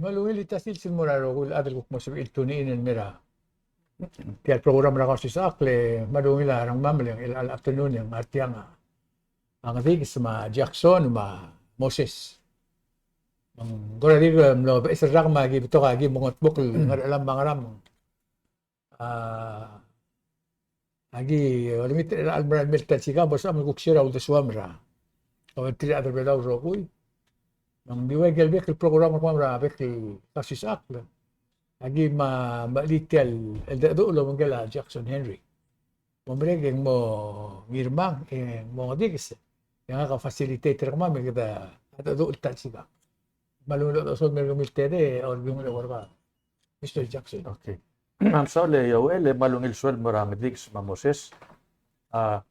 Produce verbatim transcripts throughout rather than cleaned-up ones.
Me a ungil el tia el sils el mo er a rokui el chad el kuk mo sebechir el tune in el mei er tia el program er a Kausisechakl, e me a ungil a rengmam el, el, el afternoon e ng ngar tiang a, a Ngedikes me a Jackson me a Moses. Me ng kora di mlo beches el rak me aki betok aki mo ngetmokl el ngar er a chelam me a ngerang. A, aki olengit er a chelecha el mera el mei el ta el sikang, bo lsebecham el kuk share a uldesuam er a, a tir a rechad er a Belau el rokui. Me ng di ua ikel bek el program er kemam er a bek el Kausisechakl, aki me, me chelii tia el, el decheduch el obengkel a Jackson Henry. Mo merek e ng mo Ngirmang, e ng mo Ngedikes. E ngak a facilitator er kemam, e kede decheduch el ta el sikang. Me a ungil el sueleb el mei er kemiu el tedei, e a ungil el sueleb er kau, Mister Jackson. Okay. Me a mesaul e Joel, e me a ungil el sueleb el mo er a Ngedikes me a Moses. A,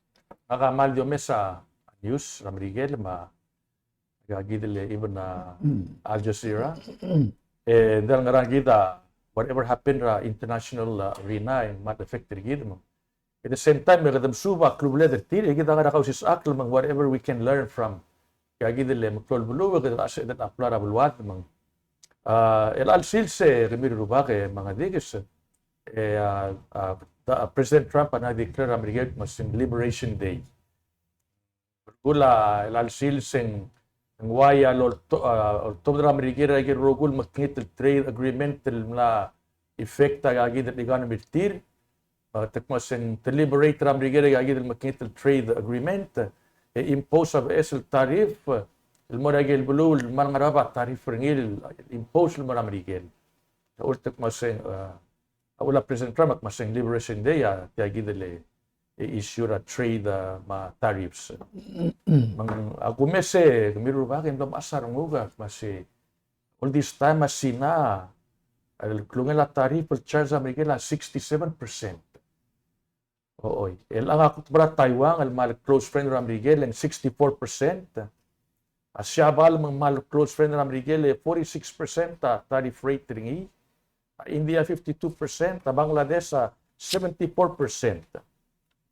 ngak a kmal di omes a news er a Merikel me a, a kid el, even a Al Jazeera. E ng di ngar er ngii a whatever happened er a international, a, arena, e ng kmal affect er kid me. At the same time, e kede mesuub a klebeled er tir, e kid a ngar er a Kausisechakl me ng whatever we can learn from. Aika kid el meklou el beluu, e kede sebeched el apply er a beluad me ng. A, el chelecha el sils e kemiu el rubak e me a Ngedikes, e, a, a, da, President Trump a mla declare er a Merikel el kmo se ng Liberation Day. Kuk el chelecha el sils e ng uai a lolto-, a, oltobed er a Merikel er a ikel rokui el mekngit el trade agreement el mla effect a kid el economy er tir. A, te kmo se ng deliberate er a Merikel er a kid el mekngit el trade agreement, e impose a beches el tariff el mo er a ikel beluu el kmal ngar er a bab a tariff er ngii el impose el mo er a Merikel. Ul te kmo se, a, a uchul a President Trump a kmo se ng Liberation Day, a, tia kid el, e, issue er a trade, a, me a tariffs. Me ng, a kumes e kemiu el rubak e ng mlo mechas a renguk a kmo se all this time a Sina a klungel a tariff el charge er a Merikel a sixty-seven percent. Oi, el ngar er a kuk mera Taiwan el kmal close friend er a Merikel e ng sixty-four percent. A Siabal me ng kmal close friend er a Merikel e forty-six percent a tariff rate er ngii. A India fifty-two percent, a Bangladesh a seventy-four percent.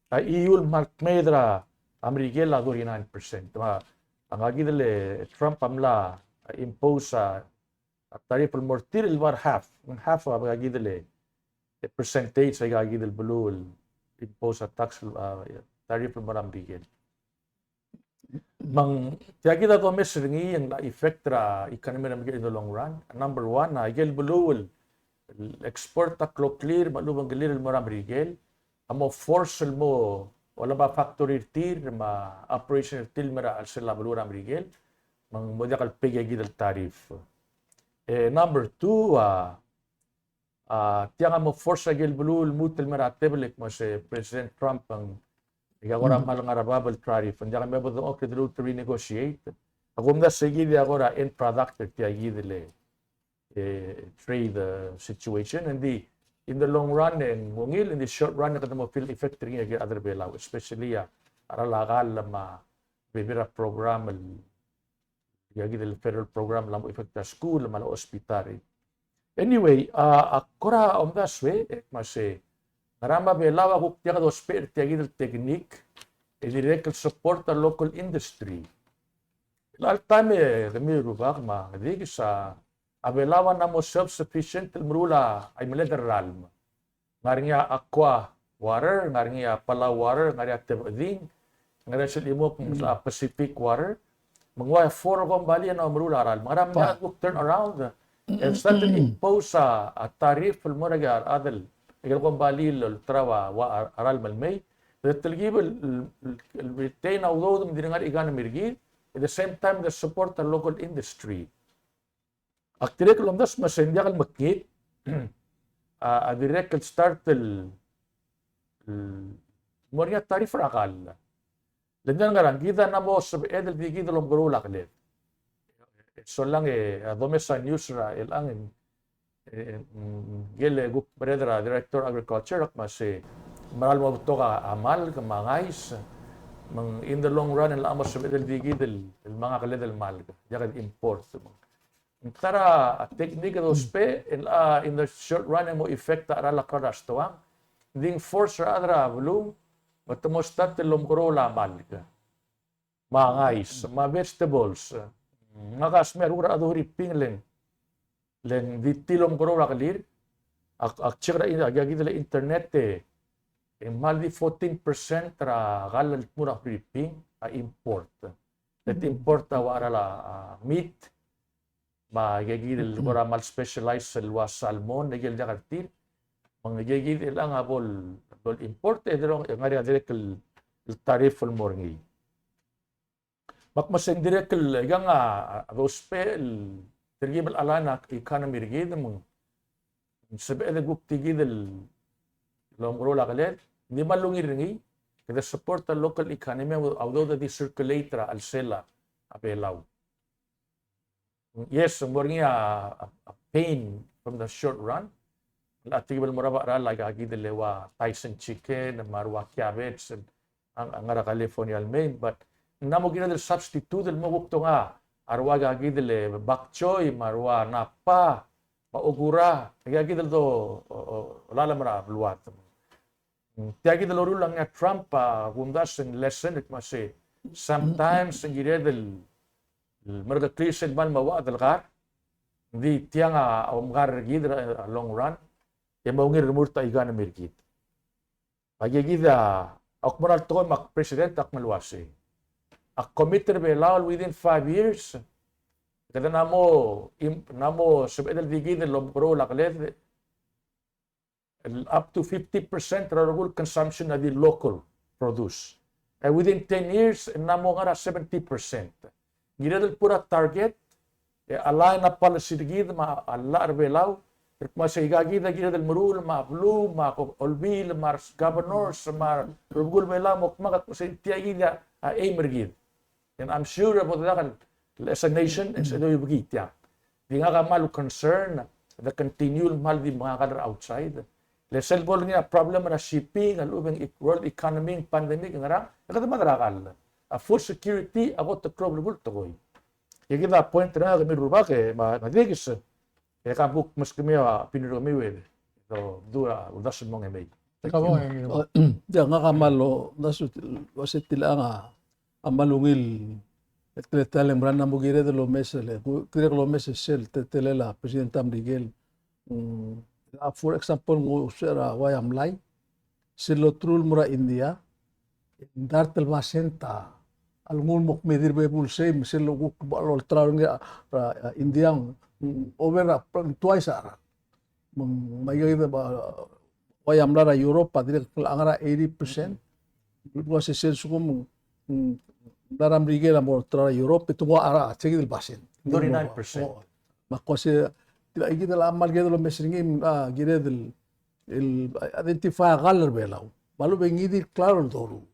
A E U el kmal kmeed er a Merikel a thirty-nine percent. Me a, a ngii kid el Trump a mla impose a, a tariff el mo er tir el about half, half a ngii kid el, e, percentage a ngii kid el beluu el impose a tax, a, tariff el mo er a Merikel. Me ng tia kid a domes er ngii e ng effect er a economy er a Merikel in the long run. Number one, a ikel beluu el, el export a kloklir me a lechub e ng kelir el mo er a Merikel a mo force el mo olab a factory er tir me a operation er tir el mei er a chelsel a beluu er a Merikel. Me ng mo diak el pay a kid el tariff. E number two, a, a, tiang a mo force a ikel beluu el lmuut el mei er a tebel e kmo se President Trump a ng, e a kora kmal ngar er a bab el tariff, ng diak a me bo dengchokl e de lmuut el renegotiate. A kumdasu e kid a kora end product er tia kid el, e, trade, e, situation. Ng di in the long run e ng ungil, in the short run e kede mo feel effect er ngii a rechad er a Belau, especially a, a cheral a kall me a bebil er a program el, aika kid el federal program el mo effect er a school me a hospital. Anyway, a, a kora omdasu e, e, me se, ngera me a Belau a kuk diak dousbech er tia kid el technique e dirrek el support a local industry. Chelecha el taem e kemiu el rubak me a Ngedikes, a Belau a mla mo self-sufficient el meruul a imeled el ralm. Ngar er ngii a Aqua Water, ngar er ngii a Palau Water, ngar er ngii a Tebecheding, ngar er ngii a sel chimo el kmo a Pacific Water. Me ng ua four el kombalii a mla mo meruul a ralm. Me ngera me ng diak kuk turn around e start el impose a, a tariff el mo er a rechad el, ikel kombalii el olterau a, a ralm el mei. E telkib el, el, el retain a udoud me ng dirk ngar er a economy er kid. At the same time, de support a local industry. Ak dirrek el omdasu me se ng diak el mekngit a, a dirrek el start el, el mo er ngii a tariff er a kall. Le ng diak el ngerang, kid a mla mo sebeched el di kid el omekeroul a keled. E solang e, a domes a news er a chelechang, e, e, mm, ngike el kuk mereched er a Director Agriculture, ak me se mera el mo betok a malk me a ngais, me ng in the long run e ng locha mo sebeched el di kid el, el menga keled el malk, diak el import. Ng ta er a technique e dousbech, el, a, in the short run e mo effect a cheral a kar er a stoang. Di ng force er a rechad er a beluu me te mo start el omekeroul a malk, me a ngais, me a vegetables. Ngak a smecher er a Duripi e ng, Le ng di tir el omekeroul a kelir, ak, ak check er a, a, a kid el internet e, e ng kmal di fourteen percent er a kall el tmuu er a Philippines a import. Le te import a ua cheral a, a, meat, me a ikakid el kora kmal specialize el ua salmon, ikel diak er tir. Me ng ikakid el chelechang a bo el, bo el import, e dirrek, e ng ngar er ngii a dirrek el, el tariff el mo er ngii. Me ak mesa ng dirrek el, ikang a, a dousbech el, telkib el align a economy er kid, me ng sebeched el kuk tia kid el omekeroul a keled, ng di kmal ungil er ngii, kede support a local economy, a udoud a di circulate er a chelsel a Belau. Yes, ng mo er ngii a, a, a pain from the short run. A telkib el mo er a cheral a ikakid el ua Tyson chicken, me a rua cabbage, a, a ngar er a California el mei, but ng mla mo kired el substitute el mo kuk tonga a rua ikakid el bok choy, me a rua napa, me a okura, ikakid el do, o, o, olalem er a beluad. Tia kid el loruul a ngii a Trump a kumdasu e ng lesson el kmo se sometimes ng kired el, el merekeklir sel kmal meuached el kar, ng di tiang a omekar er kid er a long run, e mo ungil el remurt a economy er kid. Me a kid a, ak mo er a tekoi me ak president ak mle uase, ak commit er a Belau el within five years, kede ng mo, ng mo sebeched el di kid el omekeroul a keled, el up to fifty percent er a rokui el consumption a di local produce. E within ten years, e ng mo ngar er a seventy percent. Ng kired el put a target, e align a policy er kid me a llach er a Belau, el kmo se ikakid a kired el meruul, me a beluu, me a olbiil, me a governors, me a rubekul Belau, mo kmo se tia kid a aim er kid. And I'm sure e bo dedak el, as a nation, e ng sebeched el oibekii tiang. Di ngak a kmal concern, the continue el kmal di mengakal er a outside. Le sel bo el ngii a problem er a shipping, a lechub e ng world economy, pandemic, ngerang, e kede mad er a kall. A food security a kot el klou el belkul el tekoi. E kid a point er ngak, kemiu el rubak, e me a, me a dikes, e ke kuk meskemiu a opinion er kemiu e, do, do a uldasu el mo ngemei. Ka bo, e, e, ia, ngak a kmal uldasu el uase tilechang a kmal ungil el teletelel e ng mera el mo kired el omes el, kired el omes sel teletelel a President Merikel. Mm, a, for example, ng sebechel a ua ia mlai, sel loturul el mo er a India, ng dart el basent a lenguu el mo kmeed er a bebul sei, me sel kuk bo lolterau er ngii er a, er a India, mm, over a, twice a cheral. Me ng, me a ikakid a, ua ia mlai er a Europe a dirrek el ngar er a eighty percent. Ua se sel sekum, mm, mlai er a Merikel a mo lolterau er a Europe, e te nguu a cheral, sei kid el basent. Thirty-nine percent. O, me ak uase, tia kid a kmal kired el omes er ngii, a, kired el, el identify a kall er a Belau. Me a lechub e ng di klalo el doruul.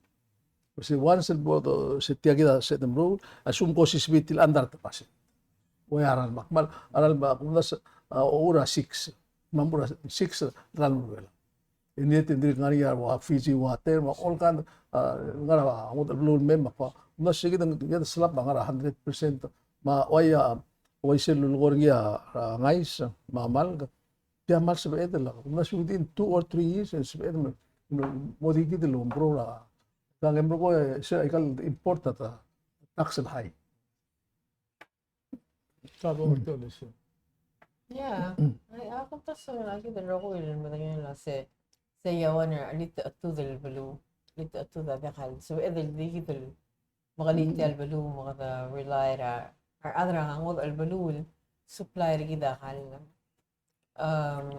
Se once el bo, se tia kid a sebeched el meruul, a lsekum ke osisiu tia el under the basket. Ua ia a cheral me ak kmal, a cheral me ak kmal se, a, oura six, me a oura six el cheral el meruul. E ng di, e ng di ngar er ngii a ua Fiji water, me a all kind, a, ngar er a ngodech el beluu el mei me ak ua, me se kid a, kid a slap me a ngar er a hundred percent, me a ua ia, ua isei el lulekoi er ngii a, a ngais, me a malk, tia kmal sebeched el, me se within two or three years, e sebeched el, mo di kid el omekeroul a, Ng, e merekong, e, se, aika el import a tax el high. Ka bo, mm, Alicia. Ia, a, a kumdasu el kid el rokui el medengei el se, se ia ua ngera, a litechetud el beluu, litechetud a diak el, sebeched el di kid el, mekelii tia el beluu, me kede rely er a, a rechad er a ngodech el beluu el supply er kid a kall. Am,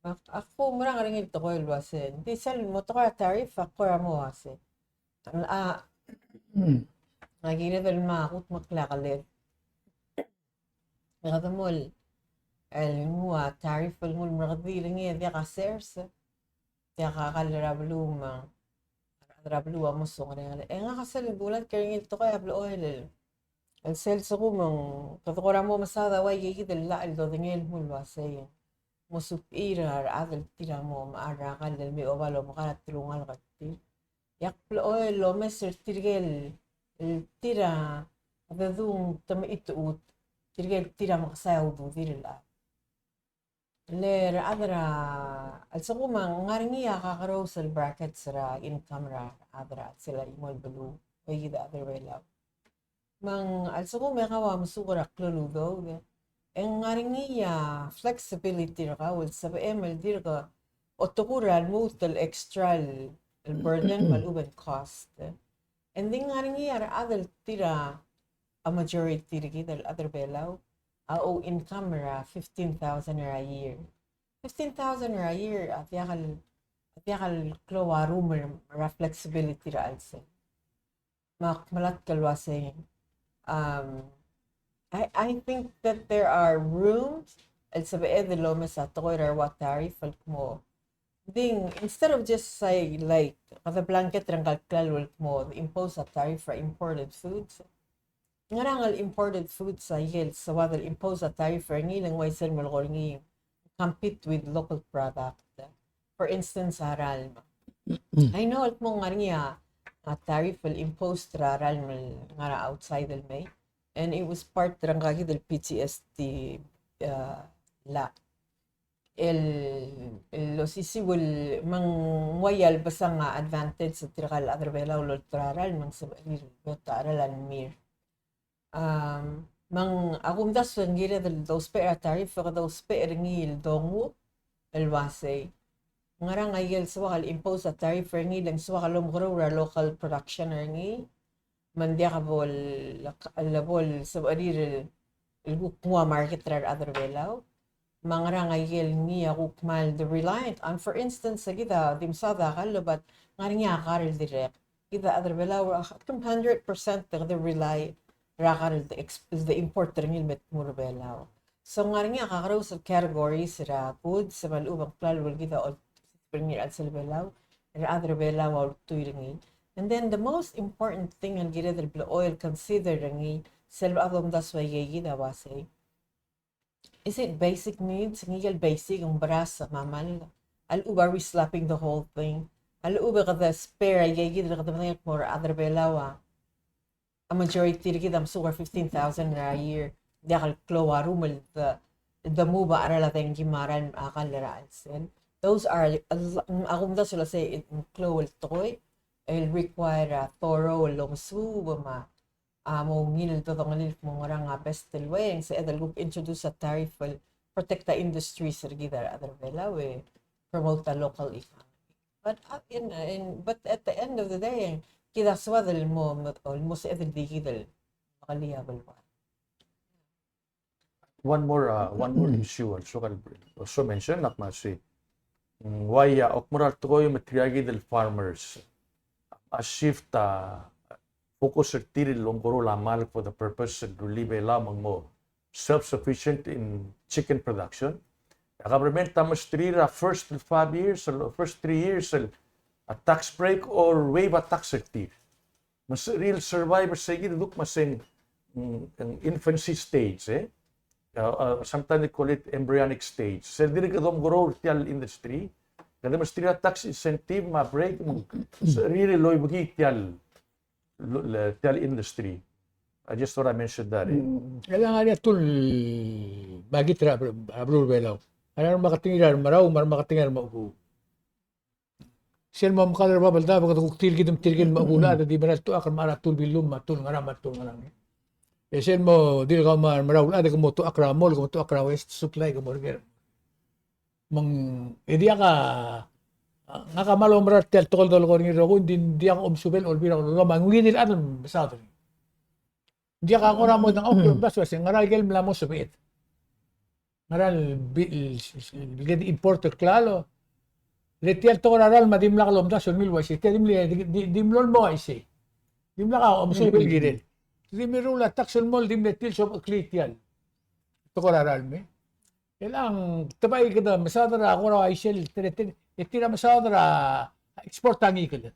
ak, ak oumerang er ngii el tekoi el uase, ng di sel mo tekoi er a tariff, ak kora mo uase. Ng, a, ng kired el mo kudmeklii a keled. E kede mo el, el nguu a tariff el nguu el merekedii er ngii e diak a sers, diak a kall er a beluu me a rechad er a beluu a mo songerenger. E ngak a sel dulatk er ngii el tekoi a blechoel el, el sel sekum ng kede kora mo mesaod a ua ikakid el llach el dodengei el kmo el uasei, mo subsidy er a rechad el tir a mo mechar er a kall el me oba el omekar a telungalek er tir. E ak blechoel el omes er tirke el, el tir a dedung te mechitechut, tirke el tir a mekesai a ududir el chad. Le rechad er a, a lsekum a ngar er ngii a kakerous el brackets er a income er a rechad er a chelsel a chimo el beluu, ua ikid a chad er a Belau. Me ng a lsekum e kau a mesuk er a klou el udoud, e ng ngar er ngii a flexibility er kau el sebechem el dirk otekur a lmuut el extra el, el burden me a lechub e ng cost. E ng di ngar er ngii a rechad el tir a, a majority er kid el chad er a Belau a ou income er a fifteen thousand er a year. Fifteen thousand er a year a diak el, a diak el klou a room er a flexibility er a chelsel. Me ak melatk el uasei, um, I, I think that there are rooms el sebeched el omes a tekoi er a ua tariff el kmo, ding, instead of just say, like, kede blanket er ngka el klalo el kmo impose a tariff er a imported foods. Ngerang el imported foods a ikel soad el impose a tariff er ngii, le ng uaisei el melekoi er ngii compete with local product. For instance, a ralm. I know el kmo ng ngar er ngii a, a tariff el imposed er a ralm el ngar er a outside el mei. And it was part er ngka kid el P G S T, uh, law. El, el osisiu el me ng uai a lebesang a advantage er tirka el chad er a Belau el olterau a ralm me ng sebechir el beot a cheral a lmir. Um, me ng, a kumdasu e ng kired el dousbech er a tariff, e kede ousbech er ngii el dongu el uasei, ngerang a ikel soak el impose a tariff er ngii, le ng soak el omekeroul er a local production er ngii, me ng diak bo le, le bo le sebechir el, el kuk nguu a market er a rechad er a Belau. Me ngerang a ikel ngii a kuk mild reliant on, for instance, kid a di mesaod a kall, but ngar er ngii a kar el dirrek. Kid a chad er a Belau a kuk hundred percent e kede rely er a kar el de ex-, el de import er ngii el me tmuu er a Belau. So ngar er ngii a kakerous el categories er a goods, me a lechub e ng klalo el kid a ol-, er ngii er a chelsel a Belau, er a chad er a Belau a ultuil er ngii. And then the most important thing el kired el blechoel el consider er ngii, sel bla domdasu a ikei kid a uasei, is it basic needs? Ngii el basic, ng beras me a malk. A lechub are we slapping the whole thing? A lechub e kede spare a ikei kid el kede medengei el kmo er a chad er a Belau a, a majority er kid a mesuk er a fifteen thousand er a year. Diak el klou a room el de, de move a cheral a dengki me a cheral a kall er a chelsel. Those are a lo-, a kumdasu el uasei ng klou el tekoi el require a thorough el omesuub me a a mo ungil el dodengelii el kmo ngerang a best el way, e ng sebeched el kuk introduce a tariff el protect a industries er kid a rechad er a Belau e promote a local economy. But, uh, in, in, but at the end of the day, kid a soad el mo, el mo sebeched el di kid el mekelii a beluad. One more, uh, one more issue also, kal-, also mention, ak masi. Mm, why, uh, a kmo er a tekoi me tirka kid el farmers a shift a focus er tir el omekeroul a malk for the purpose el rullii a Belau me ng mo self-sufficient in chicken production. A government a mesterir a first five years, el first three years, el a tax break or waive a tax er tir. Me se-, real survivors er kid a kuk me se ng, mm, ng infancy stage, e. Uh, uh, sometimes they call it embryonic stage. Sel dirk domekeroul er tia el industry, kede mesterir a tax incentive me a break, mm, se-, real loibekii tia el, lo-, le-, tia el industry. I just thought I mentioned that, e. Mm. Kede ngar er ngii a tul bakit er a, a beluu er a Belau. A remarketing er a remerau, me a remarketing er a remechebuul. Sel mo mekall er a bab el daob e kede kuk tir kid me tirke el mechebuul a chad e di mera el tuchakl er a mechar a tul billum me a tul ngerang me a tul ngerang. E sel mo dirk kau me a remerau el chad e ke mo tuchakl er a mall, ke mo tuchakl er a West Supply, ke mo er ker. Me ng, e diak a, ngak a kmal oumera er tia el tekoi el dolekoi er ngii el rokui, ng di, ng diak a omesubel a Olbiil er a Kelulau me a ngii di el chad el mesaod er ngii. Ng diak a kora mo dengchokl el omdasu el uasei ngera ikel mla mo sebeched. Ngera el bi-, el, el, el, el import el klalo. Le tia el tekoi er a ralm a dimlak lomdasu el ngii el uaisei. Tia dimle-, di, di, dimlak el mo uaisei. Dimlak a omesubel el kirel. Di mirruul a tax el mo el dimle tir el sobecheklii tia el tekoi er a ralm, e. E le ng tebai kede mesaod er a kora uaisei el teletelel, e tir a mesaod er a export a ngikel.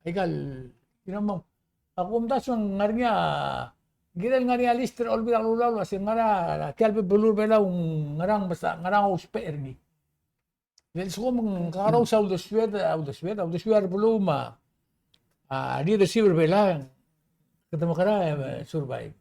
Aika el, you know, mo, a kumdasu e ng ngar er ngii a, kirel ngar er ngii a list er a Olbiil er a Kelulau el uasei ngera tia el beluu er a Belau, ngerang mesa, ngerang ousbech er ngii. Le lsekum ng kakerous a uldesued, a uldesued, a uldesued er a beluu me a, a leadership er a Belau, kede mekerang e survive.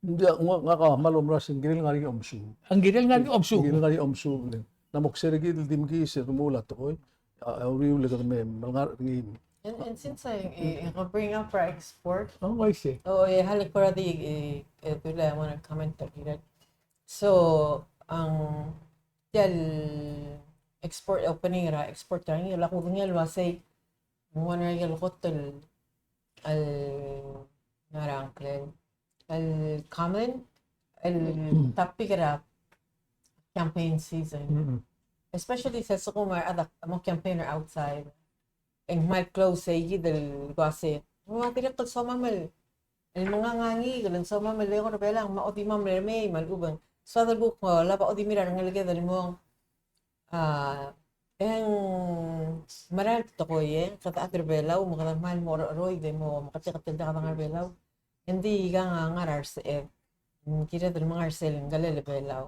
Ng diak, ngak a kmal oumera el uasei ng kirel ngar er ngii a omesuub. Ng kirel ngar er ngii a omesuub. Ng kirel ngar er ngii a omesuub. Ng mo kser kid el di mekiis e remuul a tekoi. A, a uriul e kede me, me lengar er ngii. And, and since I, I, I bring up our export. Oh, I see. Oh, yeah, hal kora di, eh, eh, Dula, I wanna comment that you read. So, ang tia el export, opening er a export er ngii, a kudengei el uasei, ng one er a ikel kot el, el ngar er a ngklel, el common, el topic er a campaign season. Especially se lsekum a rechad a mo campaign er a outside. E ng kmal close seikid el uasei, ng ua dirrek el somam el, el menga a ngikel, el somam el eko er a Belau, me a odimam el mei, me a lechub e ng soad el kuk, uh, lebo odimir a rengeleked el mong. A, e ng mera el tekoi e, kede chad er a Belau, me kede kmal mo cheroid e mo meketeketang el diak dengar er a Belau. Engdi ikang a ngar er a rseched, mm, kired el menga er sel ngkelel a Belau.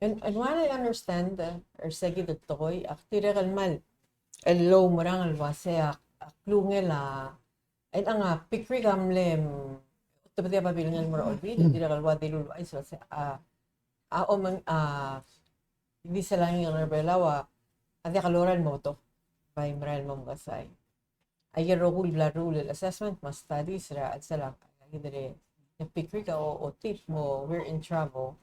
And, and what I understand, uh, er seikid el tekoi, ak dirrek el kmal el oumerang el uasei a, a klungel a, e ng a PICRC a mle, mm, otebedii a babilngel el mo er a Olbiil, dirrek el ua dilu el uaisei, a, a omeng, a, di sel a ngikel er a Belau a, a diak lorael el mo betok, bai merael el mo mekesai. Aike el rokui el bla leruul el assessment me a studies er a chelsel a, a kid er a PICRC a o, otip mo we're in trouble.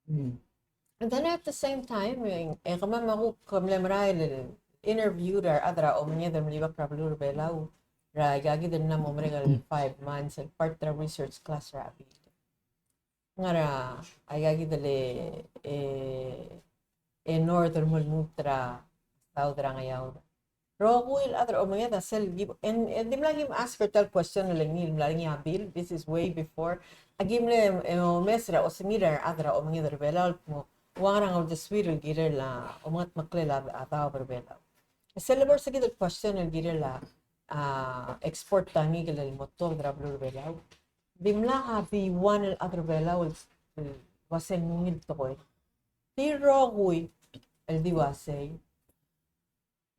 And then at the same time, e, e kemam a kuk mle merael el interview er a rechad er a omenged el mlibek er a beluu er a Belau er aika kid el mla mo merek el five months el part er a research class er a Bill. Ngar er a aika kid el, e, e north el mo lmuut er a south er a Ngeaur. Rokui el chad er a omenged a sel ki, e ng, e ng dimlak kim ask er tia el question el ngii el mla er ngii a Bill, this is way before. Aki mle, e, omes er a osengir a rechad er a omenged er a Belau el kmo, ua ngerang a uldesuir el kirel a omengetmeklel a, a daob er a Belau. E sel lebo er seikid el question el kirel a, a, export a ngikel el mo tuobed er a beluu er a Belau. Dimlak a di one el chad er a Belau el, el uasei ng ungil tekoi. Tir rokui el di uasei,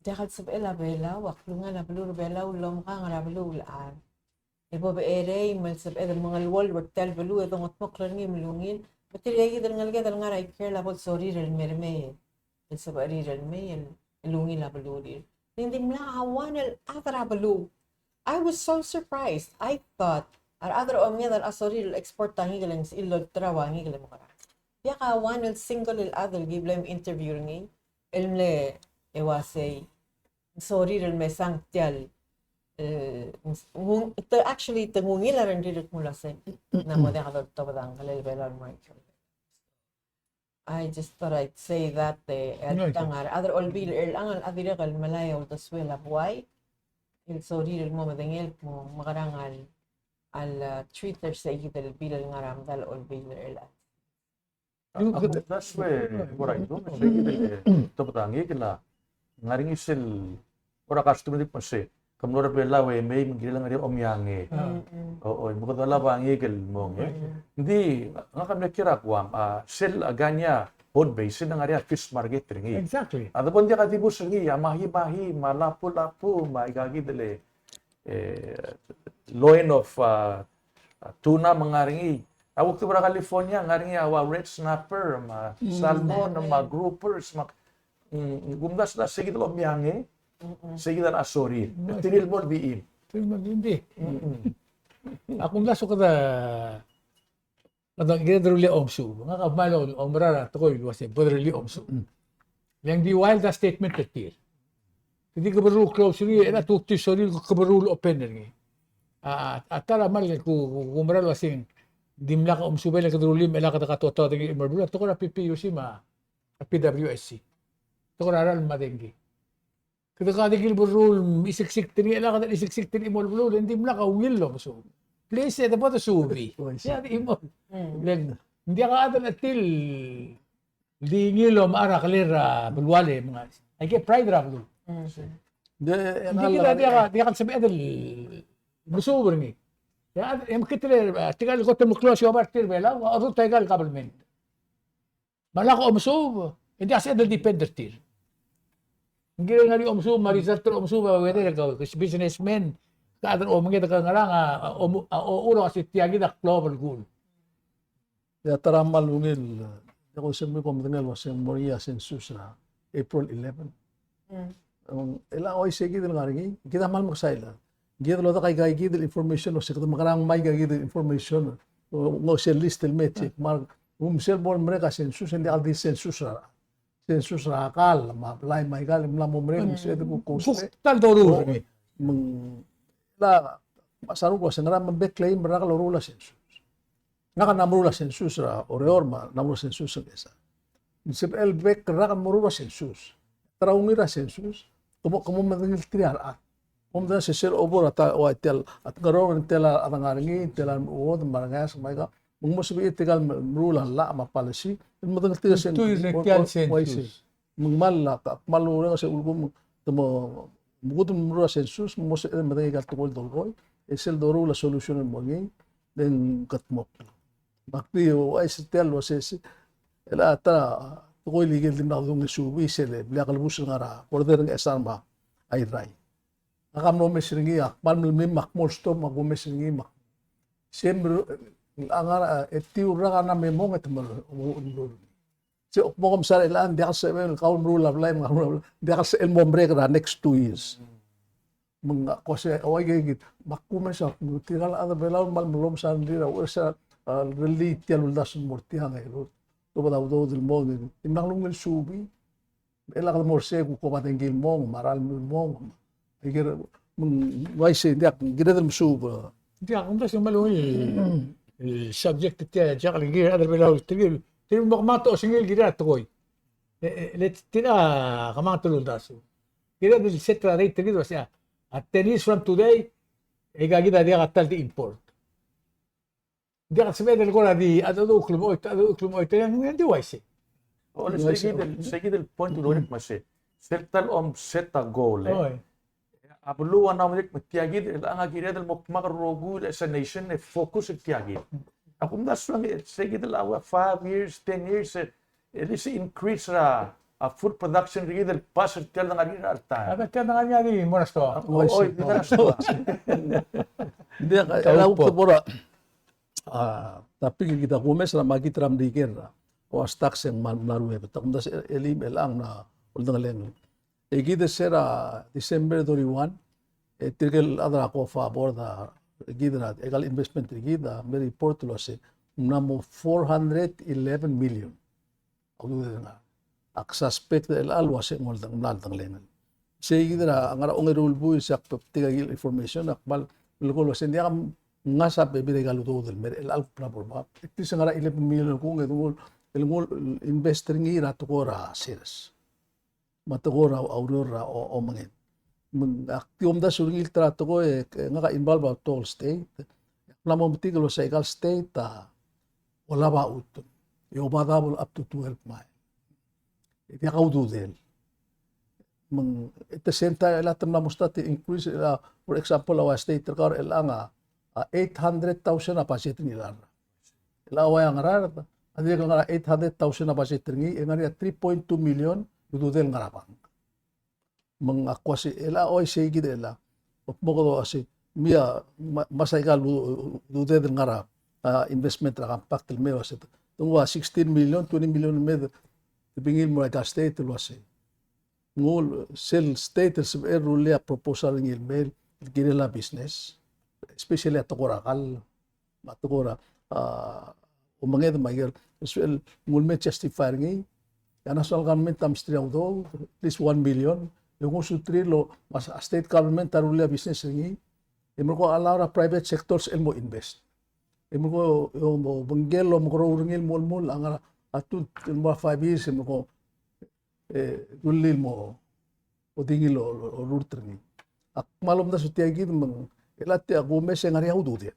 diak el sebechel a Belau a klungel a beluu er a Belau el omekang er a beluulechad. E bo becherei me ng sebeched el mengeluolu er tia el beluu e dongetmokl er ngii me lungil. Me tirkakid el ngeleked el ngar er a ikrel a bo lsorir el mer mei, el sebechir el mei el, el ungil a belurir. Ng dimlak a one el chad er a beluu. I was so surprised. I thought a rechad er a omenged a locha sorir el export a ngikel e ng sebechir el olterau a ngikel e mekerang. Diak a one el single el chad el ki bla me interview er ngii el mle uasei ng sorir el mesang tia el, e, ng, te, actually, te ng ungil a rengrir el kmo uasei ng mo diak doltobed a ngklel a Belau el mo er a ikrel. I just thought I'd say that, e, el tang a rechad er a Olbiil er chelechang a dirrek el melai a uldesuel a buai el sorir el mo medengei el kmo mekerang a, a, e, treat er seikid el bill el ngar er a medal a Olbiil er chelechang. A kumdasu e, bo er a idu, me se kid el tobed a ngikel a ngar er ngii sel, kora customary me se, ke mlo er a Belau e mei me ng kirel a ngar er ngii a omiangei. O, o, me kede olab a ngikel el mong e. Ng di, ngak a mle kiei er a Guam, a, sel a Agana home base, sel a ngar er ngii a fish market er ngii. Exactly. A debo ng diak a dibus er ngii, a mahi-mahi, me a lapu-lapu, me aika kid el, e, loin of, a, tuna me ng ngar er ngii. A kuk di bo er a California, ng ngar er ngii a ua red snapper, me a salmon, me a groupers, me a, mm, kumdasu a se kid el omiangei, se kid a locha sorir. Tir el mo di. Tir el mo di. A kumdasu kede Kede, kede rullii a omesuub. Ngak a kmal oumerang er a tekoi el uasei bo de rullii a omesuub. Le ng di wild a statement er tir. Te di keberruu el close er ngii, e a tu tir sorir el keberruu el open er ngii. A, a, a ta er a kmal ku, ku, kumerang el uasei ng dimlak a omesuub e le kede rullii me chelecha kede katuotobed er ngii el mo er a beluu, a tekoi er a P P U C me a P W S C. Tekoi er a ralm me a dengki. Kede kuk di kiei el berrul, mesiksik er ngii, e le kede mesiksik er ngii el mo er a beluu, e ng dimlak a ungil el omesuub. Please, e de bo de suubii. Oi, se. Ia di mo. Mm. Le ng diak a chad el chetil di ngii el omechar a kelel er a belual e menga. Aike pride er a beluu. Mm, se. Ng di kid a diak, diak el sebeched el mesuub er ngii. Ia, e mekngit el, e, tirka el kot el meklou a siobai er tir er a Belau, a orrurt aika el government. Me a lak omesuub, e ng diak sebeched el depend er tir. Ng kirel ngar er ngii a omesuub, me a result er a omesuub, a whether ke businessman, ke chad er a omenged, ke ngerang, a, a, om-, a, o, ua se tia kid a klou el belkul. Ia, ta er a kmal ungil, e, e ko se mle ko medengei el uasei ng mo er ngii a census er a April eleven. Mm. Ng, e le uaisei kid el ngar er ngii, kid a kmal mekesai el. Kid el odak aika kid el information, uasei kede mekerang me aika kid el information, o, ng uasei list el me check mark. Ng sel bo lemerek a census, e ng diak di census er a, census er a kall, me a blai me a ikal, e ng mla mo merek, me sel de kuk kuk ta el doruul. Me ng, la, me a sel kuk se ngera me ng bek el claim er a rak el loruul a census. Ngak a mla meruul a census er a Oreor me a mla meruul a census er a Ngchesar. Ng sebechel bek el rak el meruul a census. Te er a ungil er a census, ke mo, ke mo medengei tir a rechad. Kom medengei se sel obo er a ta, ua tia el, a tengeror, tia el chad a ngar er ngii, tia el chuodel me a rengeasek me a ika, me ng mo sebechir tirka el meruul a llach me a policy el medengei tir a census. Tia el census. Me ng kmal, a, kmal ureng se ulekum te mo, mo kuk meruul a census, me ng mo sebeched el medengei aika el tekoi el dolekoi, e sel doruul a solution el mo er ngii, e ng kedmokl. Me ak di ouchais er tia el uasei, el a ta tekoi el ikel dimlak dodengei el subii, sel blil a kelebus el ngar er a border er a Ngchesar me a Irrai. Ak mlo omes er ngii, ak kmal melemolem me ak mlo stop me ak omes er ngii me ak. Sel, a ngar er a, e tiu el rak a mla me mong e te mo, mo, mo. Se ak mo kom sal er chelechang, ng diak el sebechel el kau el meruul a blai, me ngak el meruul a blai, ng diak el sebechel el mo merek er a next two years. Me ng ko se, ua ikei kid, me ak kumes a, tirka el chad er a Belau el kmal melemolem a rengrir a uchei er sel, a, rellii tia el uldasu el mo er tiang e, el, el tobed a udoud el mo, e ng mla lungil subii. E lak de mo er sei kuk oba dengki el mong, me a ralm el mong. Ikel, me ng uaisei, ng diak, kired el mesuub. Diak, ng diak, se me a ungil el subject tia, diak, el kired el Belau, tirke, tirke el mo kemanget a osengel el kired a tekoi. E, e, le tir a kemanget el uldasu. Kired el set a rate er kid el uasei, a ten years from today, e aika kid a diak a ta el di import. Diak sebeched el kora di, a dedu klem oit, a dedu klem oit, e ng di uaisei. O, le sei kid el, sei kid el point el orrenges me sei. Sel ta el om set a goal, e. Oi. A beluu a mla merek me tia kid, el ngar er ngii a kired el mo kmak el rokui el as a nation, e focus er tia kid. A kumdasu e sei kid el ua five years, ten years, e, at least increase er a, a food production er kid el pass er tia el dengar er ngii er a ta. A tia el dengar er ngii a di mo er a stoa. O, oi, di mo er a stoa. Ng diak, e, a kuk bo er a, a, topic er kid a kumes er a makit er a Merikel er a, ua tax e ng mla, mla ruebet. Te kumdasu e, e, el, el mla oldengelengel. E kid er se er a December thirty-one, e tirke el chad er a COFA board a, e kid er a, e aika el investment er kid a mle report el uasei ng mla mo four hundred eleven million. A ududed er ngak. Ak suspect er chelechang el uasei ng oldang, mla oldengelengel. Sei kid er a ngar er a ongeru el buil, se ak betik aike el information, ak kmal melekoi el uasei ng diak a ngasech a bebil er aika el udoud el mer chelechang el kuk mla bo er bab. At least ngar er a eleven million el kung, e de nguu el, el nguu el invest er ngii er a tekoi er a sers. Me a tekoi er a, a ureor er a o-, omenged. Me ng ak di omdasu er ngii el ta er a tekoi e, e ngak a involve a betok el state. Ak mla mo metik el uasei aika el state a olab a chutem. E oba double up to twelve mile. E diak a ududel. Me ng, at the same time, e a te mla mo start increase, e a, for example, a ua state er kau er chelechang a, a eight hundred thousand a budget er ngii el ngar er a. E a ua Ngaraard, a dirrek el ngar er a eight hundred thousand a budget er ngii, e ngar er ngii a three point two million el ududel el ngar er a bank. Me ng ak uasei, e a uaisei kid e a, mo kede uasei, me a, ma-, mesa aika el u-, u-, ududed el ngar er a, a, investment er a compact el mei el uasei. Te nguu a sixteen million, twenty million el mei, te bingil el mo er aika el state el uasei. Nguu el sel state el sebechel el rullii a proposal er ngii el mei el kirel a business, especially a tekoi er a kall, me a tekoi er a, a, omenged me a ikel, el sebechel el nguu el mei el justify er ngii, e a national government a mesterir a udoud, at least one million, e nguu a suterir el, me a state government a rullii a business er ngii, e melekoi a allow er a private sector el mo invest. E melekoi, e mo obengkel el omekeroul er ngii el mo, mo, a ngar er a, a tu, el mo er a five years, e melekoi, e, rullii el mo, mo di ngii el o, o, orurt er ngii. Ak kmal omdasu tia kid me ng, e a tia kumes e ng ngar er ngii a ududed.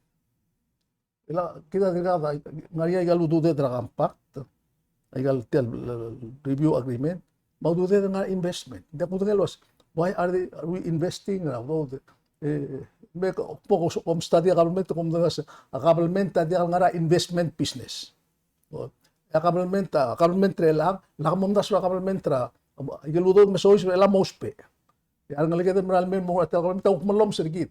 E a kid a dirkak, ngar er ngii aika el ududed er a compact, aika el tia el, el review agreement, me a ududed el ngar er a investment. Ng diak kudengei el uasei, why are they, are we investing er a ududed? E, me ko, ko, ko, kom study a government, kom medengei el uasei, a government a diak el ngar er a investment business. O, e a government, a government er chelechang, lak momdasu er a government er a, aike el udoud me soiseb e chelechang mousbech. E a rengeleked el merael mei el mo er tia el government a kuk mellomes er kid.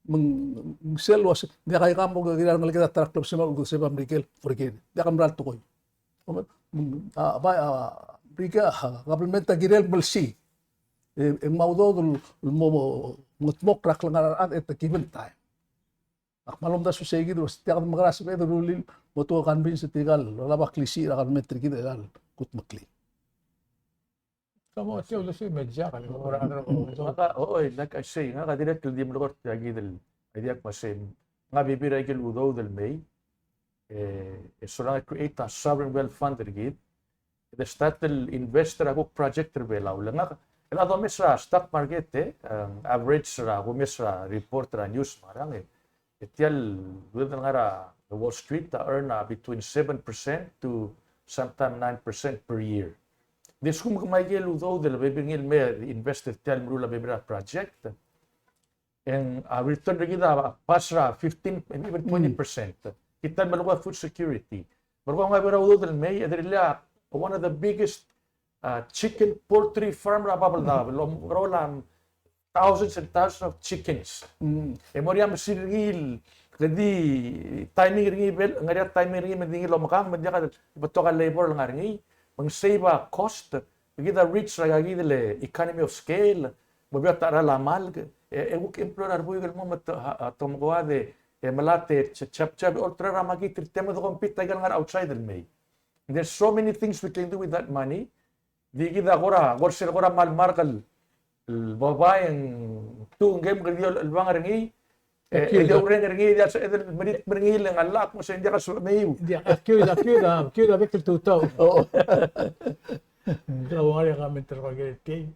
Me ng sel uasei, ng diak aika mo kirir a rengeleked a ta er a klebesei me a uldesei er a Merikel, for kid. Diak el mera el tekoi. Me ng, a, bai, a, Merikel, a, government a kirel el melsiich. E, e ng mo udoud el, el mo, mo, mo, mo klengar er a rechad at a given time. Ak kmal omdasu sei kid el uase tia kede mekerang e sebeched el rullii el mo tua convince er tirka el olab a klisiich er a government er kid er a kudmeklii. Kmo tia uldesuel me Jack, el mo er a, ngak a, oi, like I say, ngak a dirrek el di melekoi er tia kid el idea el kmo sei, ngak a bebil er a ikel udoud el mei, e, e solang e create a sovereign wealth fund er kid, e de start el invest er a kuk project er a Belau. Le ngak, el a domes er a stock market, e, um, average er a, kumes er a report er a news me a ngerang, e, e tia el, el ngar er a Wall Street, a earn a between seven percent to sometime nine percent per year. Di lsekum ke mei ikel udoud el bebil er ngii el me invest er tia el meruul a bebil er a project, e ng, a, return er kid a pass er a fifteen and even twenty percent. Kid a melekoi a food security. Melekoi a ngar er a udoud el mei, e dirrek el one of the biggest, uh, chicken poultry farm er a Babeldaob. Lo, lo, lo, thousands and thousands of chickens. E mo er ngii a mesil er ngii el, kede di timing er ngii, bel, ngar er ngii a timing er ngii me ng di ngii el omekang, me ng diak a betok a labor el ngar er ngii, me ng save a cost, kid a reach er a kid el economy of scale, mo beot a cheral a malk, e, e kuk employ er a rebuik el mo me te, a, a, te omekoad e, e melatk e, ch-, chop chop, olterau er a makit er tia me de compete a ikel ngar er a outside el mei. There's so many things we can do with that money. Di kid a kora, kora sel kora mal mark el, el babai e ng tu ngii me kede di el, el bang er ngii, e, e di oureng er ngii, di a se, e di merit me er ngii le ng a lak, mo se ng diak a sebechemiu. Diak, a kiu, a kiu, a kiu, a bek el tutau. O. Ng kora ngar er ngii a comment er a kid.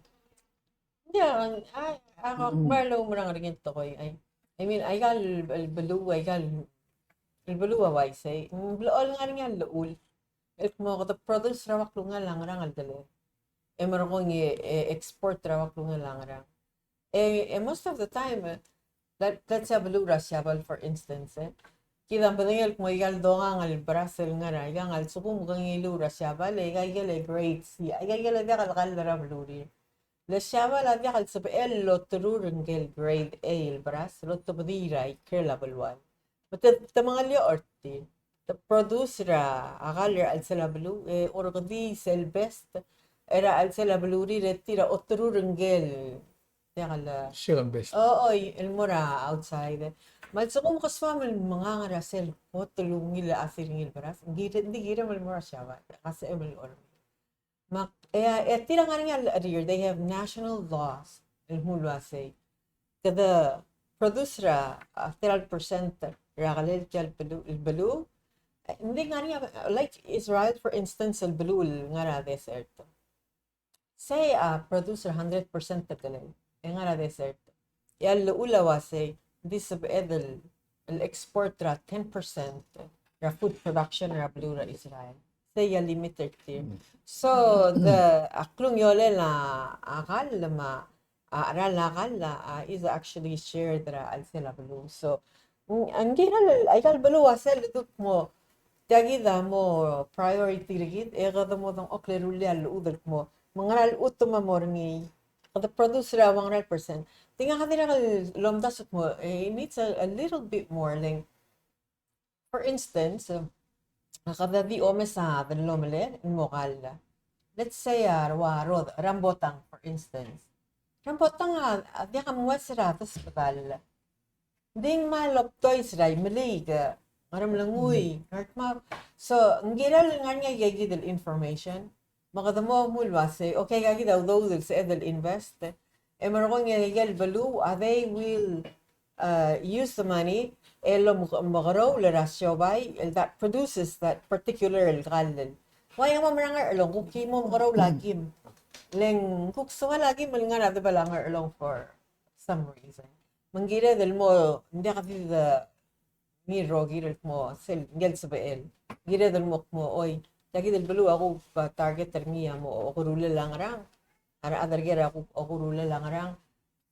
Ia, a, a, a, kmal oumerang er ngii el tekoi, ai. I mean, aika el, el beluu, aika el, el beluu a uaisei. Ng blechoel ngar er ngii a llechul. El kmo kede produce er a ua klungel a ngerang el deleu. E merekong e, e export er a ua klungel a ngerang. E, e most of the time, e, let, let's say a beluu er a Siabal, for instance, e. Kid a medengei el kmo aika el dongang el beras el ngar er a, aika a lsekum ke ngiluu er a Siabal, e aika ikel grade C, aika ikel diak el kall er a belurir. Le Siabal a diak el sebechel el oterur ngike el grade A el beras, el otebedii er a ikrel a belual. Me te, te mengeliochel er tir, te produce er a kall er a chelsel a beluu, e orrekedii sel best er a chelsel a belurir e tir a oterur ngike el, diak el, second best. O, oi, el mo er a outside. Me a lsekum ke soam el mengang er a sel kot el ungil el chad er ngii el beras, ng kirem, ng di kirem el mo er a Siabal, e ke sebechem el orrekedii. Me, e, e tir a ngar er ngii a llechir, they have national laws el mle uasei kede produce er a, a, tela el percent er a kelel tia el beluu, el beluu. E, ng di ngar er ngii a, like Israel, for instance, el beluu el ngar er a desert. Sei a produce er a hundred percent er a kelel, e ngar er a desert. E a llechul a uasei, ng di sebeched el, el export er a ten percent er a food production er a beluu er a Israel. Sei a limit er tir. So, the, a klungiolel a, a kall me a, a cheral a kall a, a, is actually shared er a chelsel a beluu. So, ng, ng kirel, aika el beluu a sel ledu el kmo, tia kid a mo priority er kid, e kede mo dengchokl e rullii a llechud el kmo, me ngera el chutem a mo er ngii, kede produce er a ua ngera el percent. Di ngak a dirrek el lomdasu el kmo, e, it needs a, a little bit more, le ng, for instance, e, a kede di omes a delomele el mo kall. Let's say, a, ua rod, rambotang, for instance. Rambotang a, a diak a moues er a desbedall. Ng di ng kmal obtois er a Imeliik, Ngeremlengui, Ngardmau. So, ng kirel ngar er ngii a kid el information. Me kede mo mle uasei, okay, aika kid a udoud el sebeched el invest. E merekong e aike el beluu, a, they will, uh, use the money, el mo, momekeroul er a siobai, el that produces that particular el kall. Uai, a mo merang er a Ngerchelong, kuk ki mo mekeroul a kim. Le ng kuk soal a kim el ngar er a debel a Ngerchelong for some reason. Me ng kired el mo, ng diak di de ngii el rokir el kmo sel, ngike el sebechel. Kired el mo kmo, oi, tia kid el beluu a kuk, a, target er ngii a mo okerulel a ngerang. A rechad er ker a kuk okerulel a ngerang.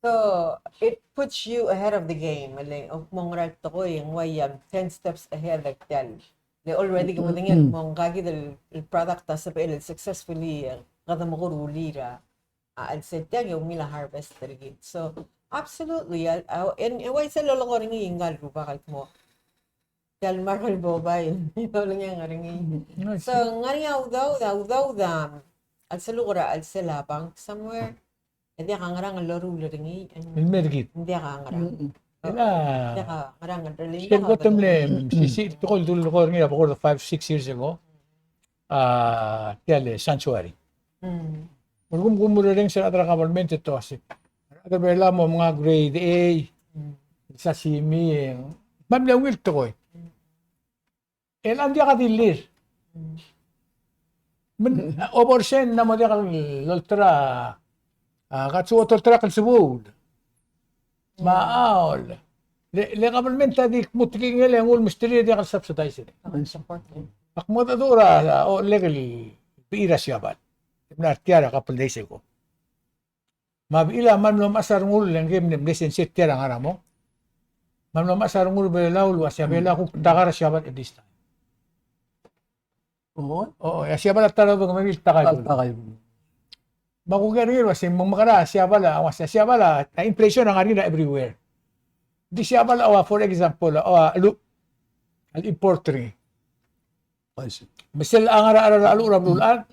So, it puts you ahead of the game. Le, o kmo ngera el tekoi, e ng uai a ten steps ahead er tia el. Le already ke medengei el kmo ngka kid el, el product a sebechel el successfully, e, kede mekerulir a a chelsel tiang e ungil a harvest er kid. So, absolutely, a, a, e ng, e uaisei el lolekoi er ngii ngka el rubak el kmo tia el mark el bobai el olengeng er ngii. Mm, I see. So, ngar er ngii a udoud, a udoud a, a lsekum er a chelsel a bank somewhere, e diak a ngerang el loruul er ngii, e ng, el mer kid, ng diak a ngerang. Mm-mm. Ela, diak a ngerang el release. Sel kot el mle, sisiich el tekoi el dul el ko er ngii er a before the five, six years ago. A, tia el sanctuary. Mm. Me a lsekum, lsekum ke mereng sel chad er a government e te uasei, a rechad er a Belau a mo menga grade A, mm, sasimi, e, me ng mle ungil tekoi. Mm. E ng diak a dilu er ngii. Mm. Me ng, a, over send a mo diak lolterau, a, katsu otolterau el sebuul. Me a ol. Le, le government a di kmo tekingel e nguu el mesterir e diak el subsidize er ngii. Ak mo dmu er a, a, olek el bechil er a Siabal. Mla er tia er a couple days ago. Me a bechil a kmal mlo mechas a rengul, e ngii a mle, mle sensei er tia er a ngar er a mong. Kmal mlo mechas a rengul er a Belau el uasei a Belau a kuk taka er a Siabal at this time. O, o, e a Siabal a ta er a obengterir el taka el bulu. Me a kuk er ngii el uasei, me ng mekerang a Siabal a, uasei a Siabal a, a inflation a ngar er ngii er a everywhere. Di Siabal a, for example, a, a, lu, a import er ngii. Me sel a ngar er a, a, a, a, a, a, a, a,